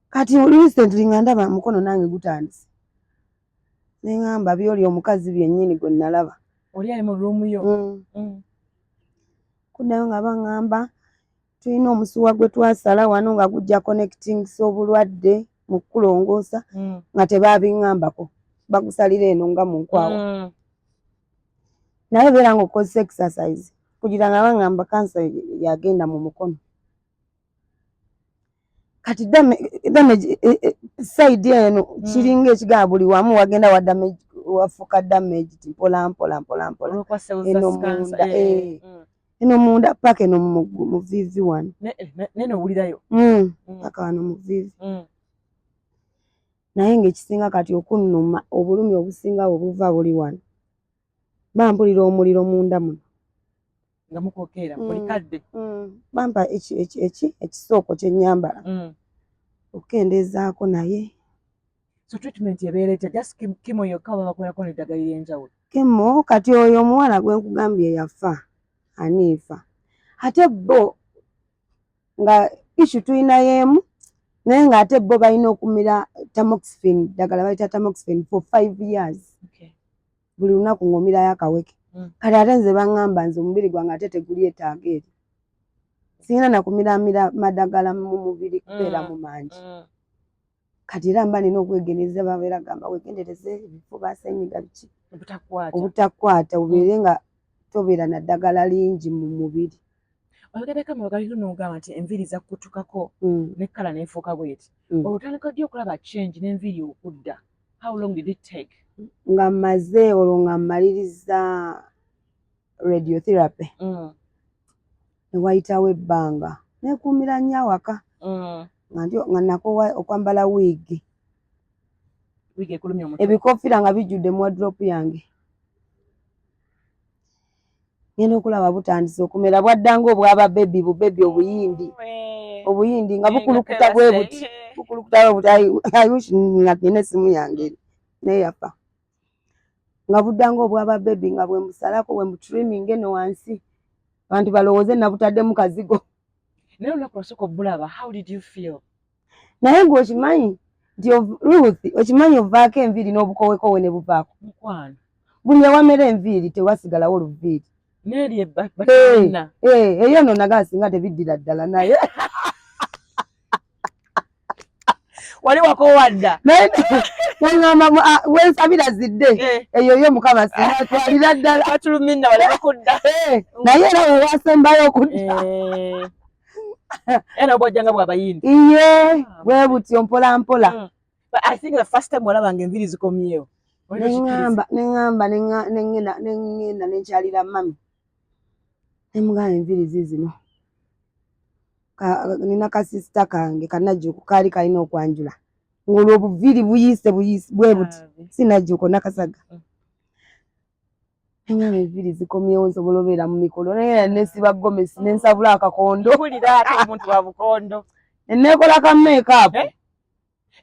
Kati recently nga ndaba omukono nange gutandise. Ne ŋŋamba by'oli omukazi byennyini gwe nalaba. Oli ali mu room yo. Kuddayo nga baŋŋamba tulina omusuwa gwe twasala wano nga gujja connectingisa obulwadde mu kukulongoosa, nga tebaabiŋŋambako. Bagusalira eno nga mu nkwawa. Naye beera ng'okozesa exercise kugira nga baŋŋamba kansa yagenda mu mukono. Kati damage side eno kiringa ekigamba buli wamu wagenda wa damage, wafuuka damaged mpola mpola mpola mpola. Olw'okuba cells Eno za cancer, munda, eh. eh. Eno munda paka eno mu vivi wano. Neno owulirayo. Paka wano mu vivi. Naye ng'ekisinga kati okunnuma, obulumi obusinga obuva buli wano. Bampulira omuliro munda muno. Nga mukwokeera buli kadde. Bampa ekisooko kye nnyambala. Okukendeezaako naye. So treatment ebeera etya? Just chemo yokka oba bakolako n'eddagala ery'enjawulo? Chemo, kati oyo omuwala gwe nkugambye yafa, Aniifa. Ate bo nga issue tulinayo emu, naye ng'ate bo balina okumira tamoxifen, ddagala bayita tamoxifen for 5 years. Buli lunaku ng'omirayo akaweke. Kati ate nze baŋŋamba nze omubiri gwange ate tegulyetaaga eryo. Sirina na kumiramira madagala mu mubiri kubeeramu mangi. Kati era mba nina okwegendereza, babeera gamba weegendereze ebifuba, ssenyiga biki. Obutakwata. Obutakwata, obeere nga tobeera na ddagala lingi mu mubiri. Oyogeddeko amabega n'ogamba nti enviiri zakutukako ne colour n'efuuka bweti. Olwo otandika ddi okulaba change n'enviiri okudda? How long did it take? Nga mmaze olwo, nga mmaliriza radiotherapy, ne wayitawo ebbanga, neekuumira nnyo awaka nga nga nakowa okwambala wiigi. Wiigi ekulumya omutwe. Ebikofiira nga bijjudde mu wardrobe yange. Ngenda okulaba butandise okumera, bwaddanga obwaba baby, bu baby obuyindi, obuyindi nga bukulukuta bwe buti, bukulukuta bwe buti. I wish nga nina essimu yange naye yafa. Nga buddanga obwaba baby, nga bwe mbusalako, bwe mbutrimming eno wansi, abantu balowooze nabutaddemu kazigo. Naye olunaku lwasooka obulaba, how did you feel? Naye gwe okimanyi nti Ruth, okimanyi ovaako enviiri n'obukowekowe ne buvaako. Mukwano. Buli ewamera enviiri tewasigalawo oluviiri. Neeri. Eh, eyo nno nagaa singa tebiddira ddala, naye Wali wakowadda. Naye naŋŋamba wensabira zidde, eyo yo Mukama singa twalira ddala. Batuluminna wali bakudda. Eh, naye era wewasembayo okudda. Era bwajjanga bwabayindi. Iye, bwe butyo mpola mpola. But I think the first time walabanga enviiri zikomyewo, wali tokikkiriza. Neŋŋamba neŋŋamba neŋŋenda neŋŋenda nenkyalira mami, nemugamba enviiri ziizino. Nina kasisita kange kanajjuko kaali kalina okwanjula, ng'olwo obuviiri buyiise buyiise bwe buti. Sinajjuko nakasaga. Neŋŋamba enviiri zikomyewo, nsobola obeera mu mikolo. Naye nesiba gomesi, nensabula akakondo. Mpulira ate omuntu wa bukondo. Nenekola ka makeup. Eh?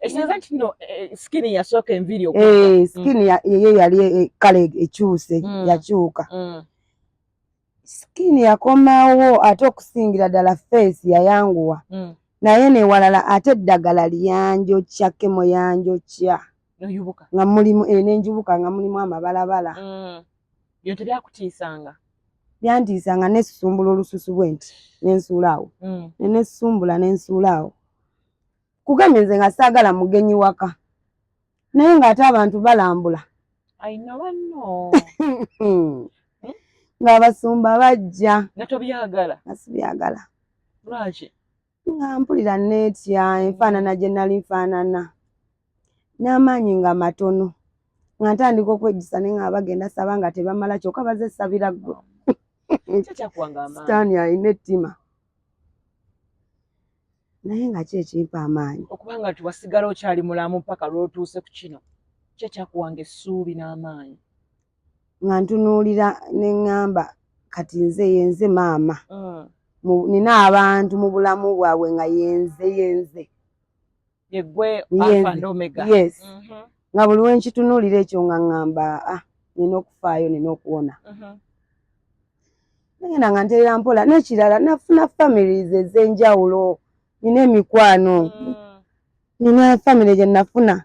Ekitegeeza nti no skin yasooka enviiri okudda. Eh, skin yeyo yali kale ekyuse. Yakyuka. Skin yakomawo, ate okusingira ddala face yayanguwa. Naye newalala ate eddagala lyanjokya, chemo yanjokya. Noyubuka. Nga mulimu nenjubuka nga mulimu amabalabala. Byo tebyakutiisanga? Byantiisa, nga nesusumbula olususu bwe nti nensuula awo. Nenesusumbula nensuula awo. Kugambye nze nga saagala mugenyi waka, naye ng'ate abantu balambula. Ayina banno. Ng'abasumba bajja. Nga tobyagala. Nga sibyagala. Lwaki? Nga mpulira neetya enfaanana gye nali nfaanana, n'amaanyi nga matono, nga ntandika okwejjusa, naye nga bagenda saba nga tebamala, kyokka baze sabira ggwe. Ki ekyakuwanga amaanyi? Sitaani alina ettima, naye nga ki ekimpa amaanyi? Okubanga nti wasigala okyali mulamu paka lw'otuuse ku kino, ki ekyakuwanga essuubi n'amaanyi? Nga ntunuulira ne ŋŋamba kati nze yenze maama. Nina abantu mu bulamu bwabwe nga yenze yenze. Yeggwe Yenze. Alpha and Omega. Yes. Nga buli wenkitunuulira ekyo nga ŋŋamba, ah, nina okufaayo, nina okuwona. Nagenda nga nterera mpola. N'ekirala, nafuna families ez'enjawulo, nina emikwano. Nina family gye nafuna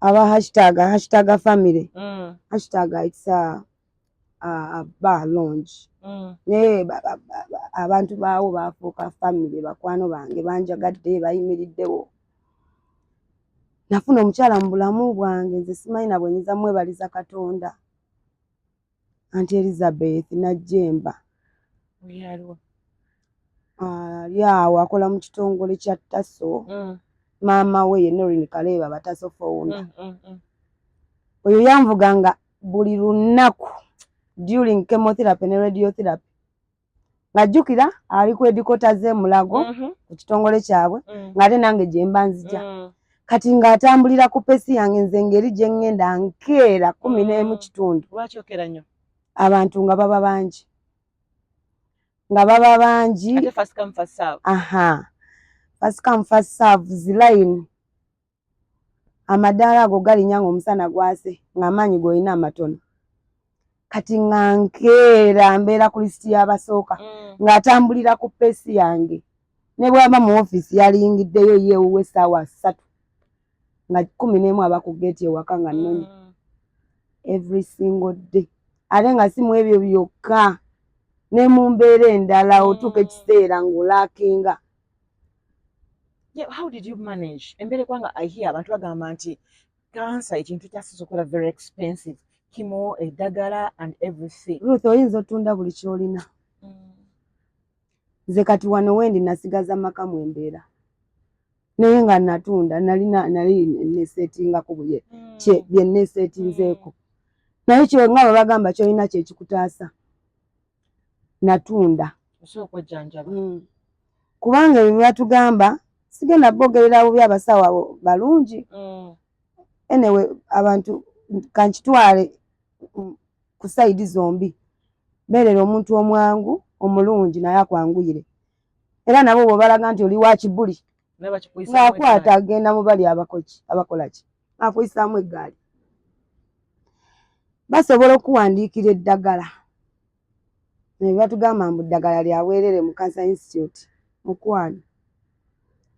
aba hashtag, hashtag family. Hashtag, it's a bar lounge. Naye abantu baawo bafuuka family, bakwano bange, banjagadde, bayimiriddewo. Nafuna omukyala mu bulamu bwange, nze simanyi na bwe nyinza mwebaliza Katonda, Anti Elizabeth Najjemba. Oyo aliwa? Ali awo akola mu kitongole kya Taso. Maama we ye Norin Kaleeba, Bataso founder. Oyo yanvuganga buli lunaku during chemotherapy ne radiotherapy, ng'ajjukira ali ku headquarters e Mulago, ku kitongole kyabwe, ng'ate nange gye mba nzija. Kati ng'atambulira ku pace yange, nze ngeri gye ŋŋenda nkeera 11 kitundu. Lwaki okera nnyo? Abantu nga baba bangi, nga baba bangi. Ate first come first serve. Aha, first come first serve, ziline, amadaala ago galinnya ng'omusana gwase, ng'amaanyi g'olina amatono. Kati nga nkeera mbeera ku lisiti y'abasooka. Ng'atambulira ku pace yange, ne bw'aba mu ofiisi yaliyingiddeyo ye ewuwe essaawa 3, nga 11 aba ku geeti ewaka nga nnonye. Every single day. Ate nga si mu ebyo byokka, ne mu mbeera endala otuuka ekiseera ng'olackinga. Yeah, how did you manage embeera? Kubanga I hear abantu bagamba nti kansa ekintu kyasinze okubeera very expensive, chemo, eddagala and everything. Ruth, oyinza otunda buli ky'olina. Nze kati wano wendi nasigaza maka mwembeera, naye nga natunda, nalina nali nesetingako buye kye bye nesetinzeeko, naye kyo nga bwe bagamba, kyolina kyekikutaasa. Natunda. Osobola okwejjanjaba. Kubanga ebyo batugamba, sigenda bogerera bubi, abasawo abo balungi. Anyway, abantu kankitwale ku side zombi, beerera omuntu omwangu omulungi naye akwanguyire, era nabo bw'obalaga nti oli wa kibuli, Naye bakikuyisaamu. Ng'akwata agenda mu bali abakoki abakola ki, akuyisaamu eggaali. Basobola okuwandiikira eddagala ne batugamba mbu ddagala lya bwereere mu Cancer Institute, mukwano,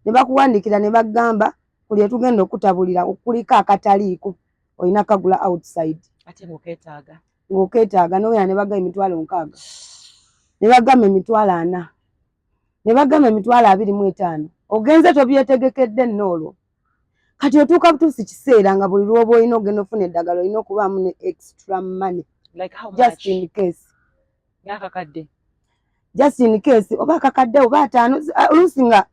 ne bakuwandiikira ne bagamba kuli tugenda okutabulira okuliko akataliiko, olina kagula outside. Ate ng'okeetaaga. Ng'okeetaaga, n'ogenda ne bagamba 60,000, ne bagamba 40,000, ne bagamba 25,000. Ogenze tobyetegekedde nno, olwo kati otuuka butuusi kiseera nga buli lw'oba olina ogenda ofuna eddagala, olina okubaamu ne extra money. Like how Just much? in case. Ng'akakadde. Just in case, oba akakadde oba ataano. Oluusi nga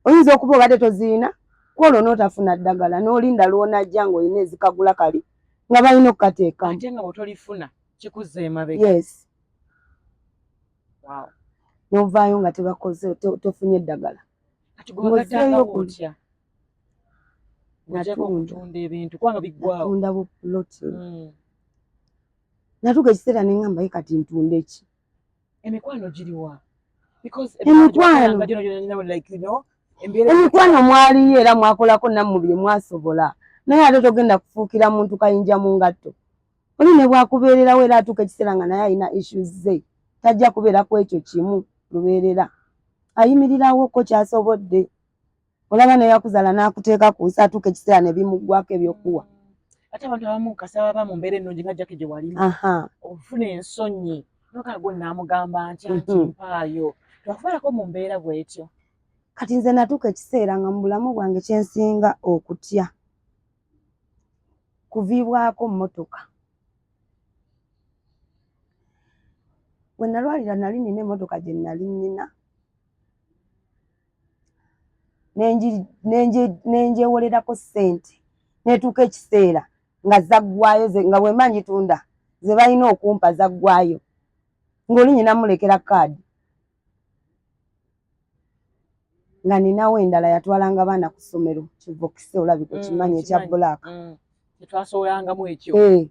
oyinza okuba obadde toziina kwolwo n'otafuna ddagala, n'olinda lw'onajja ng'olina ezikagula kali nga balina okukateekamu. Ate nga bw'otolifuna kikuzza emabega. Yes. Wow. N'ovaayo nga tebakoze, tofunye eddagala. Kati gwe wagatangawo Ng'ozzeeyo otya? Ng'ogyeko Natunda. okutunda ebintu kubanga biggwawo. Natunda bupuloti. Natuuka ekiseera ne ŋŋamba, ye kati ntunde ki? Emikwano giriwa? Because Emikwano. gyona gyona like embeera. Emikwano mwaliyo, era mwakolako nammwe bye mwasobola, naye ate togenda kufuukira muntu kayinja mu ngatto. Oli ne bwakubeererawo, era atuuka ekiseera nga naye alina issues ze, tajja kubeera ku ekyo kimu lubeerera, ayimiриrawoko kyasobodde. Olaba naye yakuzaala n'akuteeka ku nsi, atuuka ekiseera ne bimuggwako ebyokuwa. Ate abantu abamu kasaba baba mu mbeera ennungi nga Jackie gye walimu, ofuna ensonyi nokago naamugamba ntya nti mpaayo, twakubeerako mu mbeera bw'etyo. Kati nze natuuka ekiseera nga mu bulamu bwange kyensinga okutya kuviibwako mmotoka. We nalwalira nali nina emmotoka gye nali nina, nenjewolerako ssente, netuuka ekiseera nga zaggwayo, nga bwe mba ngitunda ze balina okumpa zaggwayo, ng'oli nyina mulekera kaadi nga ninawo endala yatwalanga baana ku ssomero, kivokise olabika okimanyi, ekya Nkimanyi. black. Tetwasobolangamu ekyo. Eh.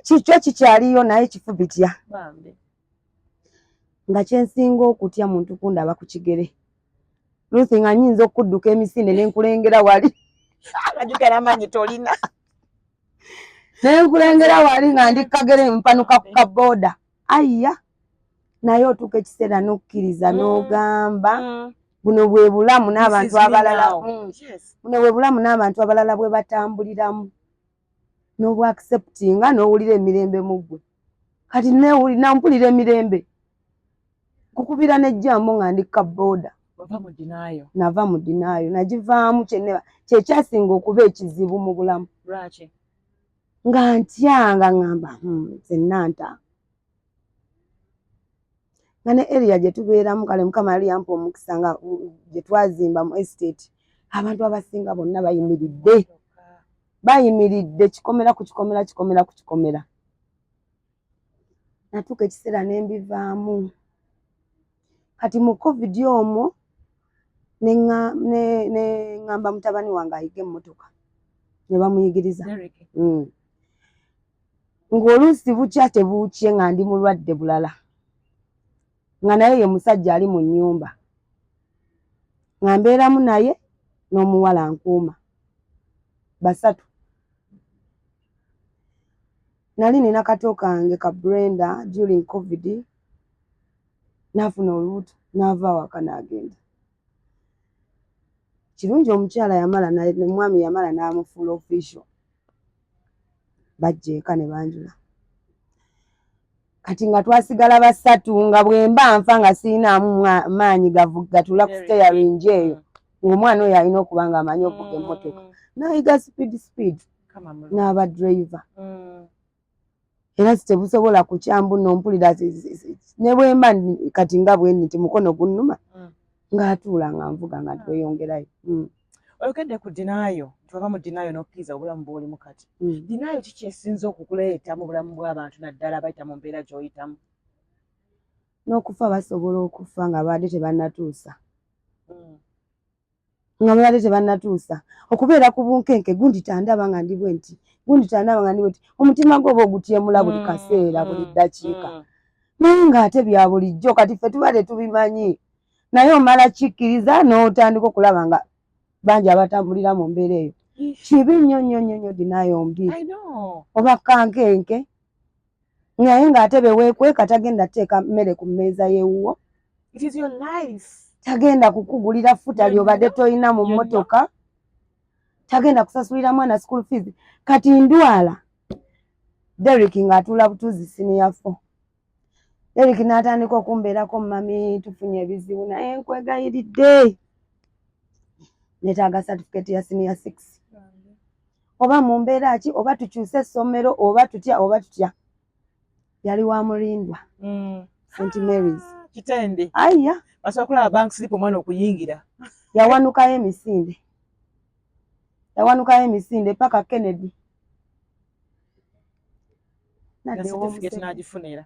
Kikyo kikyaliyo naye kifu bitya. Bambi. Nga kyensinga okutya muntu kundaba ku kigere. Ruth, nga nyinza okudduka emisinde nenkulengera wali. Ajjukira amaanyi tolina. Nenkulengera wali nga ndi kagere mpanuka ku kabooda ayya, naye otuuka ekiseera n'okkiriza n'ogamba buno bwe bulamu n'abantu abalala, buno bwe bulamu n'abantu abalala bwe batambuliramu, n'obwacceptinga n'owulira emirembe mu ggwe. Kati nampulira emirembe kukubira nejjambo nga ndi kabooda. Wava mu denial. Nava mu denial, nagivaamu. Kyekyasinga okuba ekizibu mu bulamu. Lwaki? Nga ntya, nga ŋŋamba, nze nanta nga ne area gye tubeeramu, kale Mukama yali yampa omukisa nga gye twazimba mu estate, abantu abasinga bonna bayimiridde, bayimiridde kikomera ku kikomera, kikomera ku kikomera. Natuuka ekiseera ne mbivaamu. Kati mu COVID omwo ne ŋŋamba mutabani wange ayige emmotoka, ne bamuyigiriza. Ng'oluusi bukya tebuukye nga ndi mulwadde bulala, nga naye ye musajja ali mu nnyumba, nga mbeeramu naye n'omuwala nkuuma basatu. Nali nina kato kange ka Brenda. During COVID n'afuna olubuto n'ava awaka n'agenda. Kirungi omukyala yamala, omwami yamala n'amufuula official, bajja eka ne banjula. Kati nga twasigala basatu, nga bwe mba nfa nga sirinaamu maanyi gatula ku steering eyo, ng'omwana oyo alina okuba nga amanyi okuvuga emmotoka. N'ayiga speed speed n'aba driver. Era tebusobola kukyambu nompulira ne bwemba kati nga bwendi nti mukono gunnuma, ng'atuula nga nvuga nga tweyongerayo. Oyogedde ku denial, nti wava mu denial n'okkiriza obulamu bw'olimu kati. Denial kiki esinza okukuleeta mu bulamu bw'abantu, naddala abayita mu mbeera gy'oyitamu? N'okufa basobola okufa nga babadde tebannatuusa, nga babadde tebannatuusa okubeera ku bunkenke. Gundi tandaba nga ndi bwe nti, gundi tandaba nga ndi bwe nti. Omutima gwo oba ogutyemula buli kaseera, buli ddakiika, naye ng'ate bya bulijjo. Kati ffe tuba tetubimanyi, naye omala kikkiriza n'otandika okulaba nga bangi abatambulira mu mbeera eyo. Kibi nnyo nnyo nnyo nnyo, denial mbi. I know. Oba kankenke, naye ng'ate beweekweka tagenda teeka mmere ku mmeeza y'ewuwo. It is your life. Tagenda kukugulira futa ly'obadde tolina mu Byonna. mmotoka, tagenda kusasulira mwana school fees. Kati ndwala, Derrick ng'atuula butuuzi senior four. Derrick n'atandika okumbeerako, "Mummy, tufunye ebizibu, naye nkwegayiridde, neetaaga certificate ya senior six, oba mu mbeera ki, oba tukyuse essomero, oba tutya, oba tutya." Yali wa Mulindwa, St Mary's. Ah, Kitende. Aya. Basobola kulaba bank slip omwana okuyingira. Yawanukayo emisinde, yawanukayo emisinde paka Kennedy. Na Nadda certificate ew'omuseke. N'agifunira.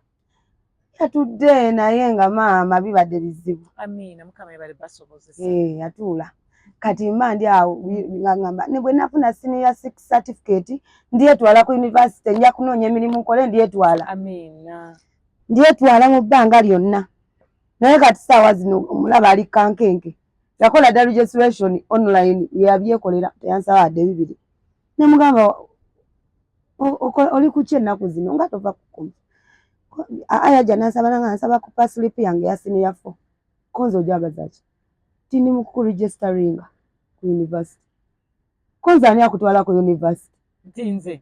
Yatudde, naye nga maama bibadde bizibu. Amiina, Mukama yebale basobozesa. Eh, yatuula. Kati mba ndi awo nga ngamba ne bwe nafuna senior six certificate ndyetwala ku university, nja kunoonya emirimu nkole, ndyetwala. Amiina. Ndyetwala mu bbanga lyonna. Naye kati saawa zino omulaba ali kankenke. Yakola dda registration online, yabyekolera, teyansaba wadde bibiri. Nemugamba, "Oli kuki ennaku zino nga tova kukumi?" Aya nansaba nanga nsaba ku payslip yange ya senior four. Konze ojagaza ki? Tindi mu kuregisteringa ku university. Konze ani akutwala ku university? Nti nze.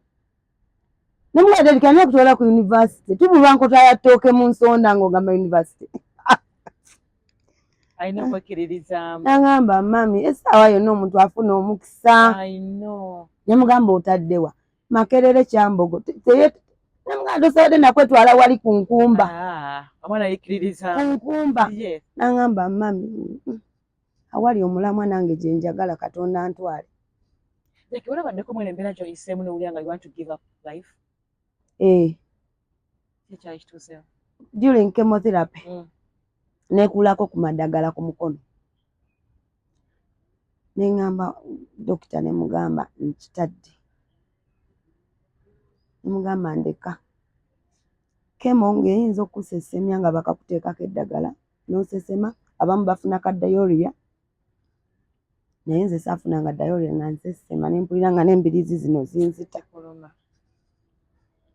Nemugamba, "Ani akutwala ku university? Tubulwa nkota ya ttooke mu nsonda ng'ogamba university." Alina okwekkiririzaamu. Nagamba, "Mummy, essaawa yonna omuntu afuna omukisa." I know. Nemugamba, "Otaddewa?" "Makerere Kyambogo." Nemugamba, "Tosobodde nakwetwala wali ku nkumba." Ah, omwana Ku yekkiririzaamu. nkumba. Yes. Nagamba, "Mummy, awali omulamwa nange gye njagala Katonda ntwale." Like olabaddeko mwene embeera gy'oyiseemu n'owulira nga you want to give up life? Eh. Ekyali kituuseewo? During chemotherapy, neekuulako ku madagala ku mukono, neŋŋamba dokita, nemugamba nkitadde, nemugamba ndeka. Chemo ng'eyinza okusesemya nga bakakuteekako eddagala n'osesema, abamu bafuna ka diarrhea, naye nze saafunanga diarrhea, nga nsesema nempulira nga n'embiriizi zino zinzita. Kuluma.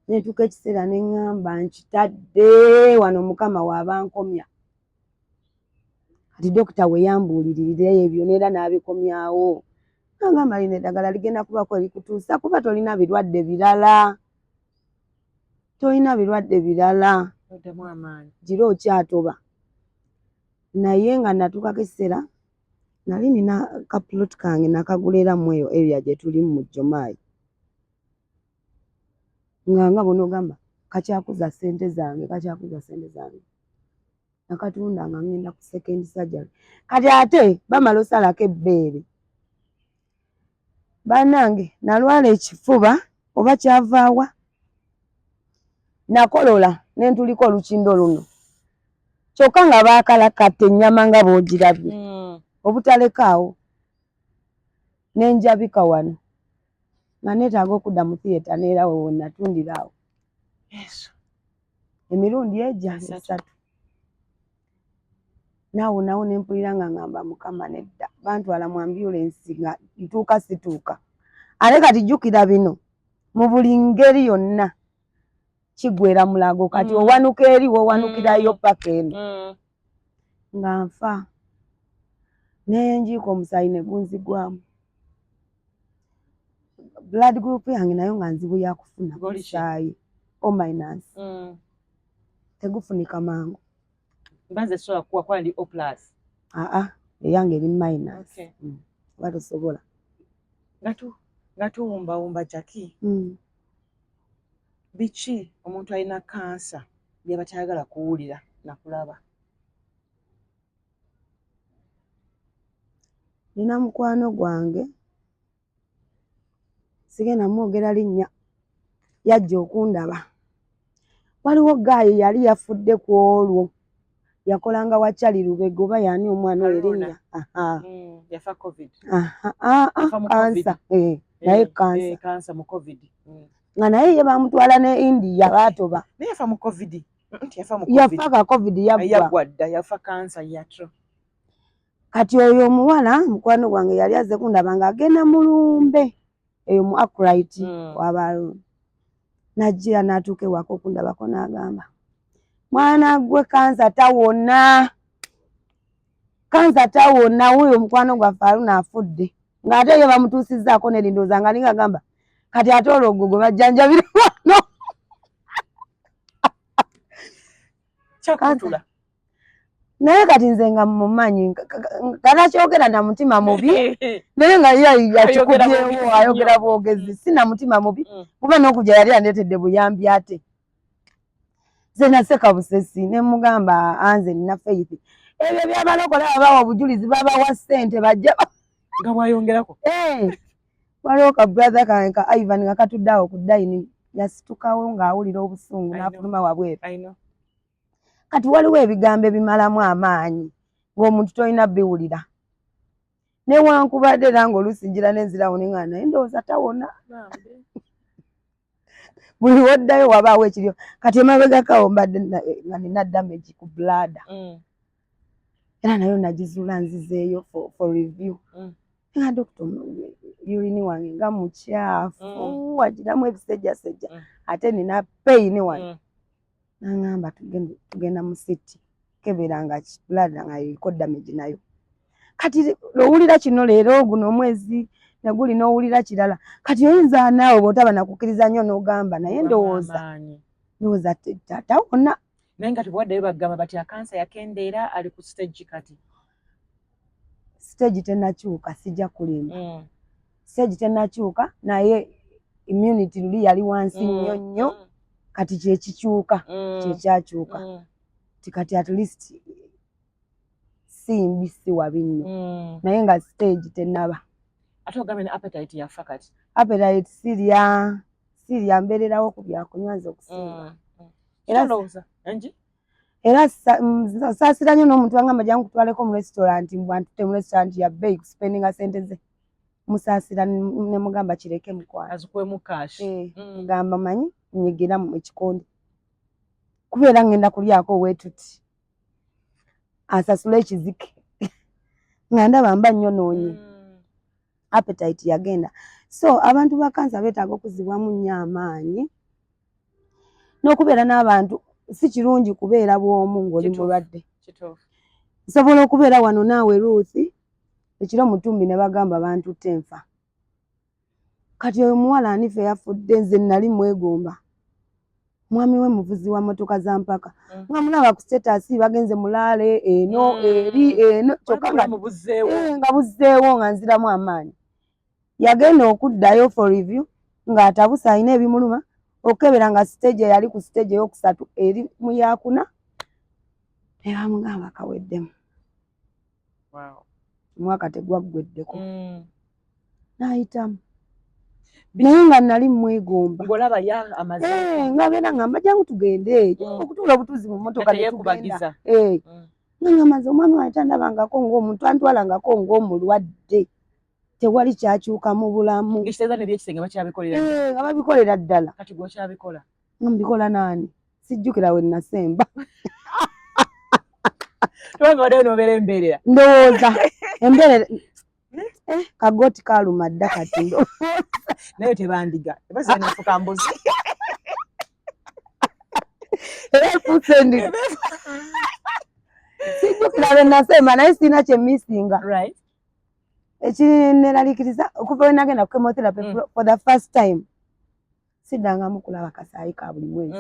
Netuuka ekiseera neŋŋamba nkitadde wano, Mukama waaba nkomya. Kati dokita we yambuuliririra ebyo neera n'abikomyawo, nagamba, "Lino eddagala ligenda kubako erikutuusa, kuba tolina birwadde birala, tolina birwadde birala." Oddamu amaanyi. Gira okyatoba, naye nga natuukako ekiseera nali nina kaplot kange nakagula era mu eyo area gye tulimu mu Jomaayi, nga bw'onoogamba kakyakuza ssente zange, kakyakuza ssente zange. Nakatunda nga ngenda ku second surgery. Kati ate bamala osalako ebbeere, bannange, nalwala ekifuba oba kyavaawa, nakolola nentuliko olukindo luno, kyokka nga baakalakata ennyama nga bw'ogirabye, obutalekaawo, nenjabika wano nga neetaaga okudda mu theatre, neera we natundira awo. Yesu. Emirundi egya Esatu. esatu. Naawo nawo nempulira nga ngamba, "Mukama, nedda." Bantwala mu ambulance nga ntuuka situuka. Ate kati jjukira bino mu buli ngeri yonna kigwera mulago kati. Owanuka eri wowanukirayo paka eno, nga nfa nenjiika omusaayi ne gunzigwamu. Blood group yange nayo nga nzibu yakufuna. Goli ki? Musaayi O minus, tegufunika mangu. Mbanze sobola kuwa kuba ndi O plus. Aa, eyange eri minus. Okay. Oba tosobola. Nga tuwumbawumba, Jackie. Biki omuntu alina kansa byaba tayagala kuwulira nakulaba? Nina mukwano gwange, sigenda mwogera linnya, yajja okundaba. Waliwo guy yali yafudde ku olwo, yakolanga wa Charlie Lubega, oba yaani omwana oyo erinnya. Yafa COVID. Kansa, naye kansa. Kansa mu COVID. Nga naye ye bamutwala ne India, baatoba. Naye yafa mu COVID. Yafa ka COVID yaggwa. Yaggwa dda, yafa kansa yatro. Kati oyo omuwala mukwano gwange yali azze kundaba ng'agenda mu lumbe eyo mu Akright waba najjira n'atuuka ewaka okundabako, n'agamba, "Mwana gwe, kansa tawona, kansa tawona, wuuyo omukwano gwaffe Aluna afudde." Ng'ate ye bamutuusizzaako nerindooza nga ninga agamba kati ate olwo gwe gwe bajjanjabira wano. Kyakutula. Naye kati nze nga mumanyi, kanakyogera na mutima mubi, naye nga ye yakikubyewo, ayogera bwogezi, si na mutima mubi, kuba n'okujja yali andeetedde buyambi. Ate nze naseka busesi ne mugamba, "Anze nina faith, ebyo byabalokola babawa obujulizi, babawa ssente bajja." Nga bwayongerako. Waliwo ka brother kange ka Ivan nga katudde awo ku dining, yasitukawo ng'awulira obusungu n'afuluma wabweru. Kati waliwo ebigambo ebimalamu amaanyi ng'omuntu tolina biwulira, newankubadde era ng'oluusi ngira nenzirawo neŋŋamba, naye ndowooza tawona. Buli woddayo wabaawo ekiryo. Kati emabegakawo mbadde nga nina damage ku bladder, era nayo nagizuula, nzizeeyo for review. Nga dokita, urine wange nga mukyafu, wagiramu ebisejjasejja, ate nina pain wano. Naŋŋamba tugenda mu CT kebera nga bladder nga eriko damage nayo. Kati owulira kino leero, guno omwezi neguli n'owulira kirala. Kati oyinza naawe bw'otaba nakukkiriza nnyo n'ogamba, naye ndowooza tawona. Naye nga tebwaddayo bagamba bati akansa yakendeera, ali ku stage kati? Stage tenakyuka, sijja kulimba. Stage tenakyuka, naye immunity luli yali wansi nnyo nnyo. Kati kyekikyuka, kyekyakyuka ti kati at least si mbi, si wabi nnyo, naye nga stage tenaba. Ate ogambye ne appetite yafa kati. Appetite sirya, sirya, mbeererawo ku byakunywa nze okusinga. Era saasira nnyo n'omuntu angamba, "Jangu kutwaleko mu restaurant," mbwantutte mu restaurant ya bbeeyi kuspendinga sente ze, musaasira ne mugamba, "Kireke mukwano." Azikuwemu cash. Mugamba, "Manyi nyigira mu ekikonde kubeera ngenda kulyako weetuti asasule ekizike," nga ndaba mba nnyonoonye. Appetite yagenda. So abantu ba kansa beetaaga okuzibwamu nnyo amaanyi n'okubeera n'abantu. Si kirungi kubeera bw'omu ng'oli mulwadde. Nsobola okubeera wano naawe Ruth, ekiro mutumbi ne bagamba bantutte nfa. Kati oyo muwala anife yafudde, nze nali mwegomba. Mwami we muvuzi wa motoka za mpaka, nga mulaba ku status bagenze mulaale eno, eri eno, kyokka nga buzzeewo nga nziramu amaanyi. Yagenda okuddayo for review ng'atabuse, alina ebimuluma, okukebera nga stage eyali ku stage eyokusatu eri mu yakuna, ne bamugamba kaweddemu. Omwaka tegwaggweddeko n'ayitamu, naye nga nali mwegomba. Ng'olaba ya amaze. Nga beera ngamba, "Jangu tugende," okutuula obutuuzi mu mmotoka ne tugenda. Nga ngamba nze omwami wange tandabangako ng'omuntu, antwalangako ng'omulwadde, tewali kyakyuka mu bulamu. Ngekitegeeza nebyekisenge bakyabikolera. Nga babikolera ddala. Kati gwokyabikola? Nga mbikola naani? Sijjukira we nasemba. Tubanga waddeyo nobeera embeerera. Ndowooza embeerera, kagooti kaluma dda kati ndowooza. Naye tebandiga ebazinefuka mbuzi. Era efuuse endiga. Sijjukira lwe nasemba, naye sirina kye missinga. Ekineraliikiriza, okuva we nagenda ku chemotherapy for the first time, siddangamu kulaba kasaayi ka buli mwezi.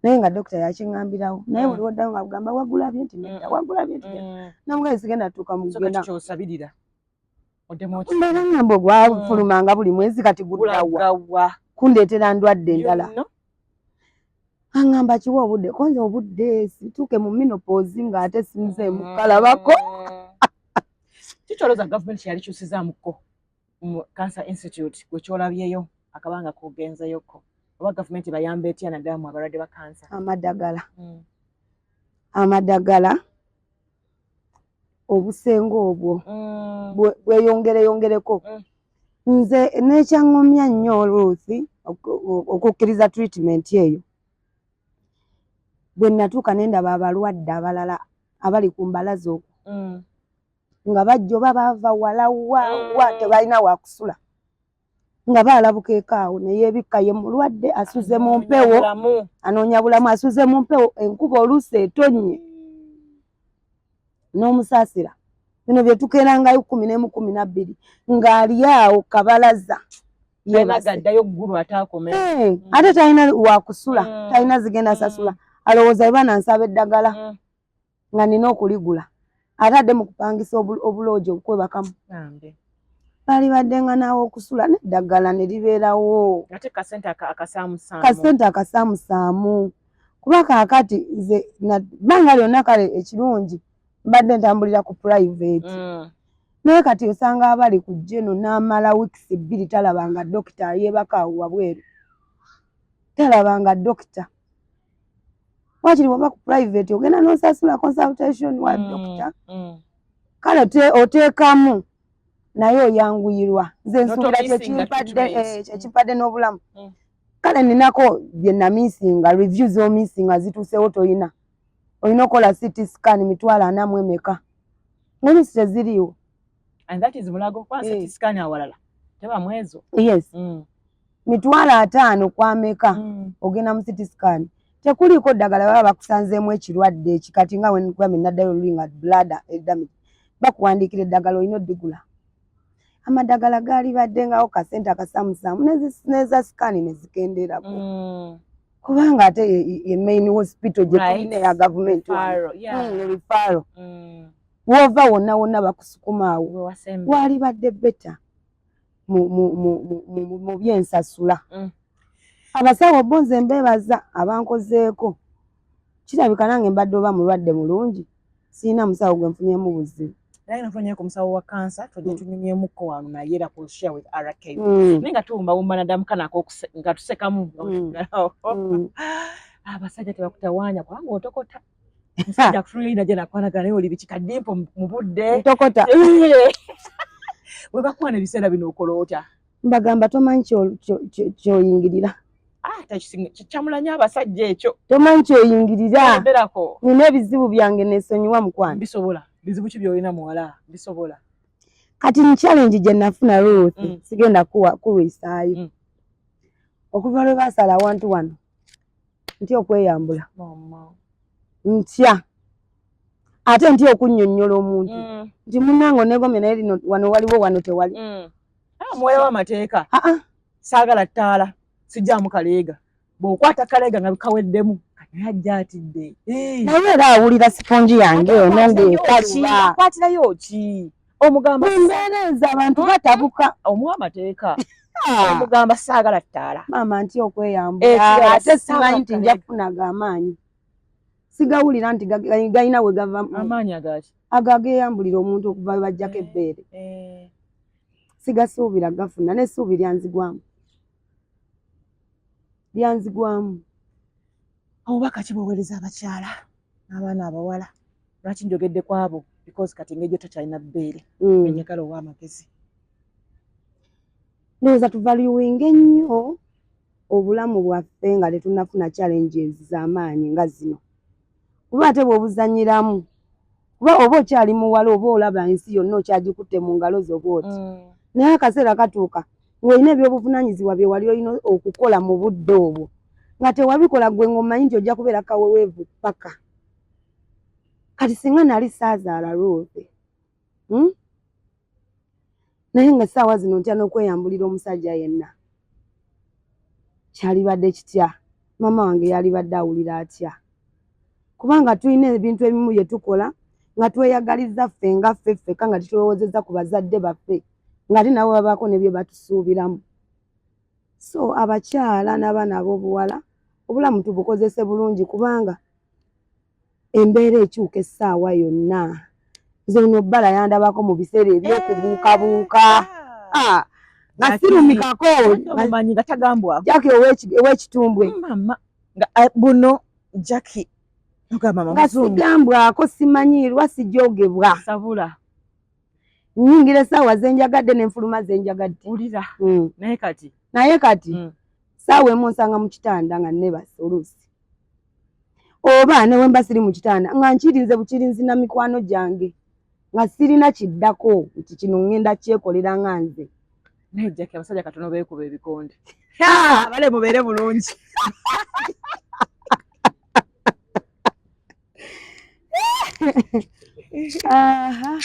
Naye nga dokita yakiŋŋambirawo, naye buli woddayo nga kugamba, "Wagulabye?" nti, "Nedda." "Wagulabye?" nti, "Nedda." Namugaye sigenda tuuka mu So kugenda. Kati kyosabirira oddemu Mbeera ngamba ogwafulumanga buli mwezi kati guddawa? Gulagawa? Kundeetera ndwadde endala. Aŋŋamba kiwa obudde, konze obudde situuke mu menopause ng'ate sinzeemu kalabako. Kikyolooza gavumenti kyeyali kyusizaamuko mu Cancer Institute, gwe kyolabyeyo akabanga kogenzeyoko, oba gavumenti bayamba etya naddala mu abalwadde ba kansa? Amadagala, amadagala, obusenge obwo bweyongereyongereko. Nze nekyaŋŋumya nnyo, Ruth, okukkiriza treatment eyo, bwe natuuka ne ndaba abalwadde abalala abali ku mbalaza okwo nga bajja oba baava wala wa wa, tebalina wakusula, nga baalabuka awo neyeebikka, ye mulwadde asuze mu mpewo, anoonya bulamu, asuze mu mpewo, enkuba oluusi etonnye n'omusaasira. Bino bye tukeerangayo 11, 12, ng'ali awo kabalaza. Yeebagaddayo ggulu ate akome. Ate talina wakusula, talina zigenda sasula, alowooza eba nansaba eddagala nga nina okuligula, ate adde mu kupangisa obuloogi okwebakamu. Baali badde nga naawe okusula n'eddagala ne libeerawo. Ate kasente akasaamusaamu. Kasente akasaamusaamu, kuba kaakati nze bbanga lyonna, kale ekirungi mbadde ntambulira ku private, naye kati osanga abali ku general n'amala weeks 2 talabanga dokita, yeebaka awo wabweru, talabanga dokita. Wakiri bw'oba ku private ogenda n'osasula consultation wa dokita, kale oteekamu naye oyanguyirwa. Nze nsuubira kyekimpadde n'obulamu. Kale ninako bye namissinga, review z'omissinga zituusewo, toyina, olina okukola CT scan 400,000 mu emeka, ng'oluusi teziriiwo. And that is Mulago kwa CT scan, awalala teba mwezo. Yes. 50,000 kwameka ogenda mu CT scan, tekuliiko ddagala, baba bakusanzeemu ekirwadde ekikati nga wengambye naddayo oluli nga bladder edamage, bakuwandiikira eddagala, olina oddigula. Amadagala gaali badde ngawo kasente akasamusaamu neza scan ne zikendeerako, kubanga ate ye main hospital gye tulina eya gavumenti, referral, wova wonna wonna bakusukuma awo. Waali badde better mu byensasula. Abasawo bo nze mbeebaza abankozeeko, kirabika nange mbadde oba mulwadde mulungi, sirina musawo gwe nfunyemu buzibu. Naye nafunye ku musawo wa kansa, tojja tunyumyemuko wano naye era ku Share with RK. Naye nga tuwumbawumba naddamu kanako nga tusekamu. Abasajja tebakutawaanya kubanga otokota? Musajja akutunulira gye nakwanagana naye oli biki kadimpo mu budde? Ntokota. We bakwana ebiseera bino okola otya? Mbagamba tomanyi kyoyingirira. Ah, kyamulanya abasajja ekyo. Tomanyi kyoyingirira. Nina ebizibu byange, nesonyiwa mukwano. Bisobola bizibu ki byolina muwala? Bisobola. Kati ni challenge gye nafuna, Ruth, sigenda kulwisaayo. Okuva lwe baasala awantu wano, ntya okweyambula, ntya, ate ntya okunnyonnyola omuntu nti munnange onegomye, naye lino wano waliwo, wano tewali. Ah, muwala w'amateeka. Saagala ttaala, sijjaamu kaleega. Bw'okwata kaleega nga kaweddemu, naye ajja atidde. Naye era awulira sipongi yange ono ng'ekaluba. Akwatirayo ki? Omugamba Embeera ezo abantu batabuka. Omuwa amateeka, omugamba saagala ttaala. Maama, ntya okweyambula, ate simanyi nti nja kufunaga amaanyi, sigawulira nti galina we gava. Amaanyi agaki? Ago ageyambulira omuntu okuva we bajjako ebbeere. Sigasuubira gafuna, n'essuubi lyanzigwamu, lyanzigwamu. Obubaka ki bwoweereza abakyala n'abaana abawala? Lwaki njogedde ku abo? Because kati engeri gyotakyalina bbeere, enjagala owa amagezi. Ndowooza tuvaluinga ennyo obulamu bwaffe nga tetunnafuna challenges z'amaanyi nga zino, kuba ate bw'obuzannyiramu, kuba oba okyali muwala, oba olaba ensi yonna okyagikutte mu ngalo zo bw'oti, naye akaseera katuuka ng'olina ebyobuvunaanyizibwa bye wali olina okukola mu budde obwo nga tewabikola, gwe ng'omanyi nti ojja kubeera kaweweevu paka kati. Singa nali saazaala Ruth, Naye nga essaawa zino ntya n'okweyambulira omusajja yenna, kyalibadde kitya? Maama wange yalibadde awulira atya? Kubanga tulina ebintu ebimu bye tukola nga tweyagaliza ffe nga ffe ffekka, nga tetulowoozezza ku bazadde baffe, ng'ate nabo babaako ne bye batusuubiramu. So abakyala n'abaana ab'obuwala, obulamu tubukozese bulungi, kubanga embeera ekyuka essaawa yonna. Nze ono bbala yandabako mu biseera ebyokubuukabuuka. Ah, nga sirumikako. Omumanyi nga tagambwako. Jackie ow'ekitumbwe. Mama nga buno Jackie ogamba mama nga sigambwako, simanyiirwa, sijogebwa. Sabula. Nyingira essaawa zenjagadde n'enfuluma zenjagadde. Wulira. Naye kati Naye kati saawa emu nsanga mu kitanda nga nebase oluusi, oba ne wemba siri mu kitanda nga nkirinze bukirinzi na mikwano gyange, nga sirina kiddako nti kino ŋŋenda kyekolera nga nze. Naye Jackie, abasajja katono beekuba ebikonde. Bale mubeere bulungi. Aha.